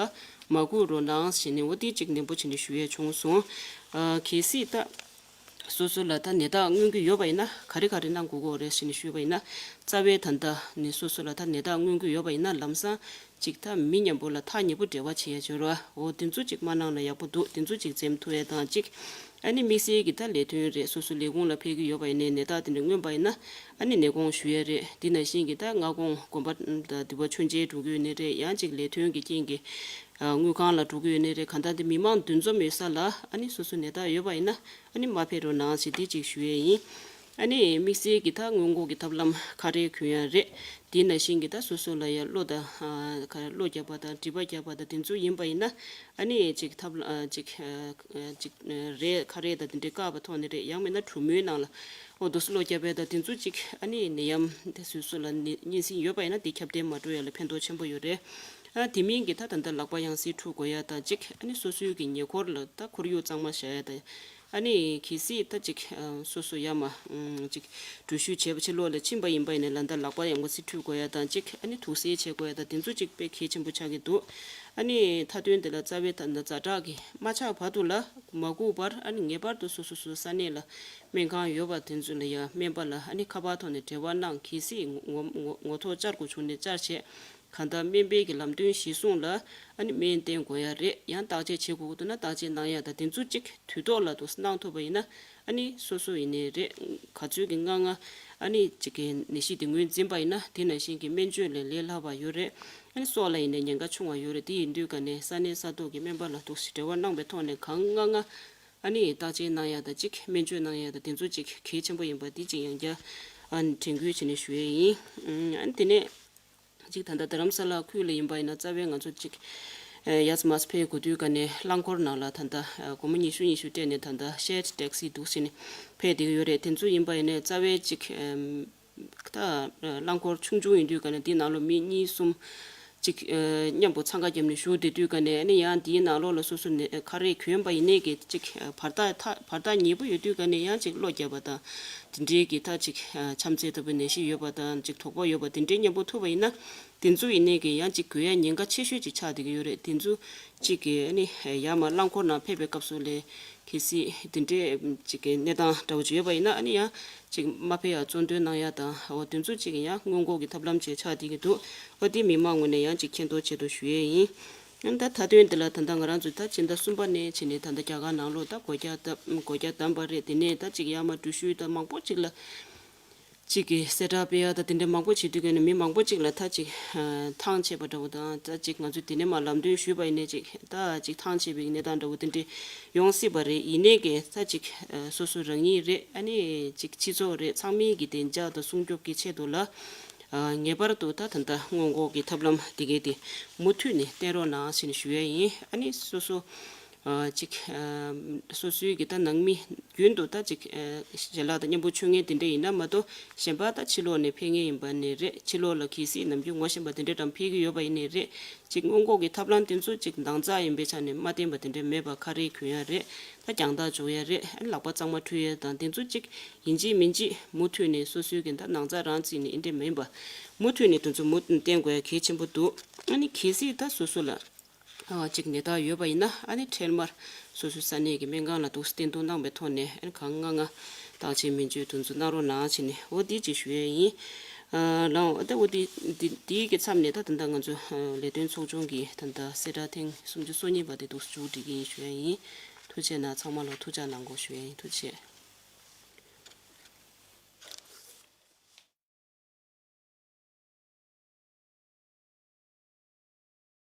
མ་སྒུག་རོགས་གནང་ཞེས་ནས་འོ་དེ་ཅིག་ནན་པོ་བྱས་ནས་ཞུ་ཡ་བྱུང་སོང་། ཨ་གལ་སྲིད་ད། སོ་སོ་ལ་ད་ནད་རྟགས་མངོན་གྱི་ཡོད་པ་ཡིན་ན་ག་རེ་ག་རེ་གནང་དགོས་ཀྱི་ཡོད་རེད་ཞེས་ནས་ཞུས་པ་ཡིན་ན། རྩ་བའི་ད་ལྟ་ནི་སོ་སོ་ལ་ད་ནད་རྟགས་མངོན་གྱི་ཡོད་པ་ཡིན་ན་ལམ་སང་ཅིག་ད་མི་མཉམ་པོ་ལ་ཐག་ཉེ་པོ་འབྲེལ་བ་བྱེད་ཡ་སྦྱོར་བ་འོ་དེ་ཚོ་ཅིག་མ་གནང་ན་ཡག་པོ་འདུག་དེ་ཚོ་ཅིག་འཛེམ་ཐུབ་ཡ་དང་ཅིག་ཨ་ནི་དམིགས་བསལ་གྱི་ད་ལས་དོན་རེད། སོ་སོ་ལས་ཁུངས་ལ་ཕེབས་ཀྱི་ཡོད་པ་ཡིན་ནའི་ནད་རྟགས་དེ་འདྲ་མངོན་པ་ཡིན་ན་ཨ་ནི་ནད་སྐོང་ཞུ་ཡ་རེད། དེ་ནང་བཞིན་གྱི་ད་སྔ་དགོང་དགོན་པ་ད་འདི་པ་མཆོད་མཇལ་འགྲོ་གི་ཡོད་ནའི་རེད། ཡང་ཅིག་ལས་དོན་གྱི་རྐྱེན་གྱིས་དངུལ་ཁང་ལ་འགྲོ་གི་ཡོད་ནའི་རེད། གང་ལྟར་དེ་མི་མང་འདུ་འཛོམས་ཡོད་ས་ལ་ཨ་ནི་སོ་སོ་ནད་རྟགས་ཡོད་པ་ཡིན་ན། ཨ་ནི་མ་ཕེབས་རོགས་གནང་ཞེས་འདི་གཅིག་ཞུ་ཡས་ཡིན། ཨ་ནི་དམིགས་བསལ་གྱི་ད་སྔོན་འགོག་གི་ཐབས་ལམ་ཁ་རས་གོན་ཡ་རེད། དེ་ནང་བཞིན་གྱི་ད་སོ་སོ་ལ་ཡ་གློ་དང་ཨ་ག་རེ་གློ་རྒྱག་པ་དང་མགྲིན་པ་རྒྱག་པ་དང་དེ་ཚོ་ཡིན་པ་ཡིན་ན་ཨ་ནི་ཅིག་ཐབས་ལ་ཨ་ཅིག་ཨ་ཅིག་རས་ཁ་རས་དང་དེ་འདྲའི་བཀག་པ་ཐོག་ནས་རེད། ཡང་མིན་ན་གྲུ་མོའི་ནང་ལ་ འོ་དུ་སུ་བློ་རྒྱབ་པའི་ད་དེ་ཚོ་གཅིག་ཨ་ནི་ནད་ཡམས་དེ་སུ་སུ་ལ་ནི་གཉན་སྲིན་ཡོད་པ་ཡིན་ན་དེ་ཁྱབ་གདལ་མ་འགྲོ་ཡ་ལ་ཕན་ཐོགས་ཆེན་པོ་ཡོད་རེད། ཨ་དེ་མིན་གྱི་ད་ད་ལྟ་ལག་པ་ཡང་སེ་འཁྲུ་དགོས་ཡ་དང་གཅིག་ཨ་ནི་སོ་སོའི་གི་ཉེ་འཁོར་ལ་ད་ཁོར་ཡུག་གཙང་མ་བཞག་ཡ་དང་། ཨ་ནི་གལ་སྲིད་ད་ཅིག་ཨ་སོ་སོ་ཡ་མ་ཨམ་ཅིག་འགྲུལ་བཞུད་བྱས་པ་ཕྱི་ལོགས་ལ་ཕྱིན་པ་ཡིན་པ་ཡིན་ན་ལ་ད་ལག་པ་ཡང་སེ་འཁྲུ་དགོས་ཡ་དང་གཅིག་ཨ་ནི་དུག་སེལ་བྱེད་དགོས་ཡ་དང་དེ་ཚོ་གཅིག་དཔེ་གལ་ཆེན་པོ་ཆགས་ཀྱི་འདུག་ཨ་ནི་མཐའ་དོན་དེ་ལ་རྩ་བའི་ད་ད་ཛ་དྲག་གི་མ་ཆགས་བར་དུ་ལ་མ་སྒུག་པར་ཨ་ནི་ངེས་པར་དུ་སོ་སོ་སོ་ས་གནས་ལ་སྨན་ཁང་ཡོད་པ་དེ་ཚོ་ལ་ཡ་སྨན་པ་ལ་ཨ་ནི་ཁ་པར་ཐོག་ནས་འབྲེལ་བ་གནང་། གལ་སྲིད་ངོ་ངོ་ངོ་ངོ་ཐོག་བཅར་དགོས་བྱུང་ནས་བཅར་བྱས། གང་ལྟར་སྨན་པའི་གི་ལམ་སྟོན་གཞིར་བཟུང་ལ་ཨ་ནི་སྨན་བསྟེན་དགོས་ཡ་རེད། ཡང་བརྟག་དཔྱད་བྱེད་དགོས་ཀྱི་འདུག་ན་བརྟག་དཔྱད་གནང་ཡ་དང་དེ་ཚོ་གཅིག་དུས་ཐོག་ལ་འདུག་གནང་ཐུབ་པ་ཡིན་ན་ཨ་ནི་སོ་སོ་ཡིན་ནའི་རེད། ག་ཚོད་ཀྱི་སྔ་སྔ་ཨ་ནི་གཅིག་གི་ནད་གཞི་དེ་ངོས་འཛིན་པ་ཡིན་ན་དེ་ནང་བཞིན་གྱི་སྨན་བཅོས་ལས་ལས་སླ་བ་ཡོད་རེད། ཨ་ནི་སྲོག་ལ་ཡིན་ནའི་ཉེན་ཁ་ཆུང་བ་ཡོད་རེད། དེ་ཡིན་དུས་ག་ནས་ས་གནས་ས་ཐོག་གི་སྨན་པ་ལ་འདུག་སེ་འབྲེལ་བ་གནང་པའི་ཐོག་ནས་གང་སྔ་སྔ་ཨ་ནི་བརྟག་དཔྱད་གནང་ཡ་དང་གཅིག་སྨན་བཅོས་གནང་ཡ་དང་དེ་ཚོ་གཅིག་གལ་ཆེན་པོ་ཡིན་པ་དེ་གཅིག་ཡང་བསྐྱར་ཨ་ནི་དྲན་སྐུལ་བྱས་ནས་ཞུ་ཡས་ཡིན། ཨ་ནི་དེ་ནས། གཅིག་ད་ལྟ་རྡ་རམ་ས་ལ་ཁུལ་ལ་ཡིན་པ་ཡིན་ན་རྩ་བའི་ང་ཚོ་གཅིག་ཨེ་ཡ་མཚན་ཕེབས་དགོས་དུས་ག་ནས་རླངས་འཁོར་ནང་ལ་ད་ལྟ་ཨེ་སྒོར་མོ་ཉི་ཤུ་ཉི་ཤུ་སྤྲད་ནས་ད་ལྟ་ཤེར་ཊེག་སི་འདུག་ཟེར་ནས་ཕེབས་བསྡད་ཀྱི་ཡོད་རེད། དེ་ཚོ་ཡིན་པ་ཡིན་ནའི་རྩ་བའི་གཅིག་ཨེམ་ད་ཨེ་རླངས་འཁོར་ཆུང་ཆུང་ཡིན་དུས་ག་ནས་དེའི་ནང་ལོགས་མི་གཉིས་གསུམ་གཅིག་ཨེ་མཉམ་པོ་འཚང་ཁ་བརྒྱབ་ནས་བཞུགས་བསྡད་དུས་ག་ནས་ཨ་ནི་ཡང་དེའི་ནང་ལོགས་ལ་སོ་སོ་ནས་ཁ་རས་གྱོན་པ་ཡིན་ནའི་གི་གཅིག་ཨེ་བར་ཐག་ཐག་བར་ཐག་ཉེ་པོ་ཡོད་དུས་ག་ནས་ཡང་གཅིག་གློ་རྒྱག་པ་དང་། དེ་འདྲའི་གི་ད་ཅིག་ཨ་ཆམ་ཚད་ལྟ་བུའི་ནད་གཞི་ཡོད་པ་དང་ཅིག་དོགས་པ་ཡོད་པ་དེ་འདྲའི་མཉམ་པོ་ཐུག་པ་ཡིན་ན། དེ་ཚོ་ཡིན་ནའི་གི་ཡང་ཅིག་འགོས་ཡ་ཉེན་ཁ་ཆེ་ཤོས་ཅིག་ཆགས་བསྡད་ཀྱི་ཡོད་རེད། དེ་ཚོ་གཅིག་གི་ཨ་ནི་ཡར་མར་རླངས་འཁོར་ནང་ཕེབས་པའི་སྐབས་སུ་ལས་གལ་སྲིད་དེ་འདྲའི་ཅིག་གི་གནས་སྟངས་འདྲ་བོ་ཅིག་ཡོད་པ་ཡིན་ན་ཨ་ནི་ཡང་ཅིག་མ་ཕེབས་ཡ་གཙོ་འདོན་གནང་ཡ་དང་འོ་དེ་ཚོ་གཅིག་གི་ཡང་སྔོན་འགོག་གི་ཐབས་ལམ་ཅིག་ཆགས་བསྡད་ཀྱི་འདུག་འོ་དེ་མི་མང་ངོས་ནས་ཡང་ཅིག་མཁྱེན་རྟོགས་ཆེད་དུ་ཞུ་ཡས་ཡིན། ཨ་ནི་ད་མཐའ་དོན་འདི་ལ་ད་ལྟ་ང་རང་ཚོ་ད་ཕྱི་ཟླ་གསུམ་པ་ནས་བྱས་ནས་ད་ལྟ་རྒྱ་གར་ནང་ལོགས་ད་སྒོ་རྒྱག་བཏབ་སྒོ་རྒྱག་བསྡམས་པ་རེད། དེ་ནས་ད་ཅིག་ཡར་མར་འགྲུལ་བཞུད་ད་མང་པོ་ཅིག་ལ་ཅིག་གི་གསལ་བསྒྲགས་སྤེལ་ཡ་ད་དེ་འདྲ་མང་པོ་བྱེད་དུས་ག་ནས་མི་མང་པོ་ཅིག་ལ་ད་ཅིག་ཐང་ཆད་པ་འདྲ་བོ་དང་ད་ཅིག་ང་ཚོས་དེ་ནས་མར་ལམ་སྟོན་ཞུས་པ་ཡིན་ནའི་ཅིག་ད་ཅིག་ཐང་ཆད་པའི་གནས་སྟངས་འདྲ་བོ་དེ་འདྲ་ཡོང་སྲིད་པ་རེད། ཡིན་ནའི་གི་ད་ཅིག་སོ་སོ་རང་ཉིད་རེད། ཨ་ནི་ཅིག་སྤྱི་ཚོགས་རེད། ཚང་མའི་གི་བདེ་འཇགས་དང་སྲུང་སྐྱོབ་ཀྱི་ཆེད་དུ་ལ། ཨ་ངེས་པར་དུ་ད་ད་ལྟ་སྔོན་འགོག་གི་ཐབས་ལམ་དེ་གའི་དེ་མུ་མཐུད་ནས་བསྟེན་རོགས་གནང་ཞེས་ཞུ་ཡ་ཡིན། ཨ་ནི་སོ་སོ་ཨ་ཅིག་ཨ་སོ་སོའི་གི་ད་ནང་མི་རྒྱུན་དུ་ད་ཅིག་ཨ་ཞལ་ལག་དང་མཉམ་པོ་མཆོད་མཁན་དེ་འདྲ་ཡིན་ན་མ་གཏོགས་གཞན་པ་ད་ཕྱི་ལོགས་ནས་ཕེབས་མཁན་ཡིན་པ་ནས་རེད། ཕྱི་ལོགས་ལ་གལ་སྲིད་ནམ་རྒྱུན་ངོ་ཤེས་པ་དེ་འདྲ་འདྲ་ཕེབས་ཀྱི་ཡོད་པ་ཡིན་ནའི་རེད། ཅིག་སྔོན་འགོག་གི་ཐབས་ལམ་དེ་ཚོ་ཅིག་འདང་རྩ་ཡིན་པའི་ཆ་ནས་མ་བསྟེན་པ་དེ་འདྲ་མེད་པ་ཁ་རས་གྱོན་ཡ་རེད། ད་རྒྱང་ཐག་འཇོག་ཡ་རེད། ཨ་ནི་ལག་པ་གཙང་མ་འཁྲུ་ཡ་དང་དེ་ཚོ་ཅིག་ཡིན་གཅིག་མིན་གཅིག་མུ་མཐུད་ནས་སོ་སོའི་གི་ད་ནང་རྩ་རང་བརྩིས་ནས་ཨེ་འདྲས་མིན་པ་མུ་མཐུད་ནས་དེ་ཚོ་མུ་བསྟེན་དགོས་ཡ་གལ་ཆེན་པོ་འདུག་ཨ་ནི་གལ་སྲིད་ད་སོ་སོ་ལ་ཨ་ཅིག་ནད་རྟགས་ཡོད་པ་ཡིན་ན་ཨ་ནི་འཕྲལ་མར་སོ་སོའི་ས་གནས་ཀྱི་སྨན་ཁང་ལ་འདུག་སེ་བསྟེན་གཏོང་གནང་བའི་ཐོག་ནས་ཨ་ནི་གང་སྔ་སྔ་བརྟག་དཔྱད་སྨན་བཅོས་དེ་ཚོ་གནང་རོགས་གནང་བྱས་ནས་འོ་འདི་ཅིག་ཞུ་ཡ་ཡིན། ཨ་ལའོ་ད་འོ་འདི་འདི་འདིའི་གི་མཚམས་ནས་ད་ད་ལྟ་ང་ཚོ་ཨ་ལས་དོན་ཚོགས་ཆུང་གི་ད་ལྟ་གསལ་བསྒྲགས་ཐེངས་སུམ་ཅུ་སོ་གཉིས་པ་དེ་འདུག་སེ་མཇུག་སྒྲིལ་གྱི་ཡིན་ཞུ་ཡ་ཡིན། ཐུགས་རྗེ་གནང་། ཚང་མ་ལ་ཐུགས་ཅག་གནང་དགོས་ཞུ་ཡ་ཡིན། ཐུགས་རྗེ་ཆེ།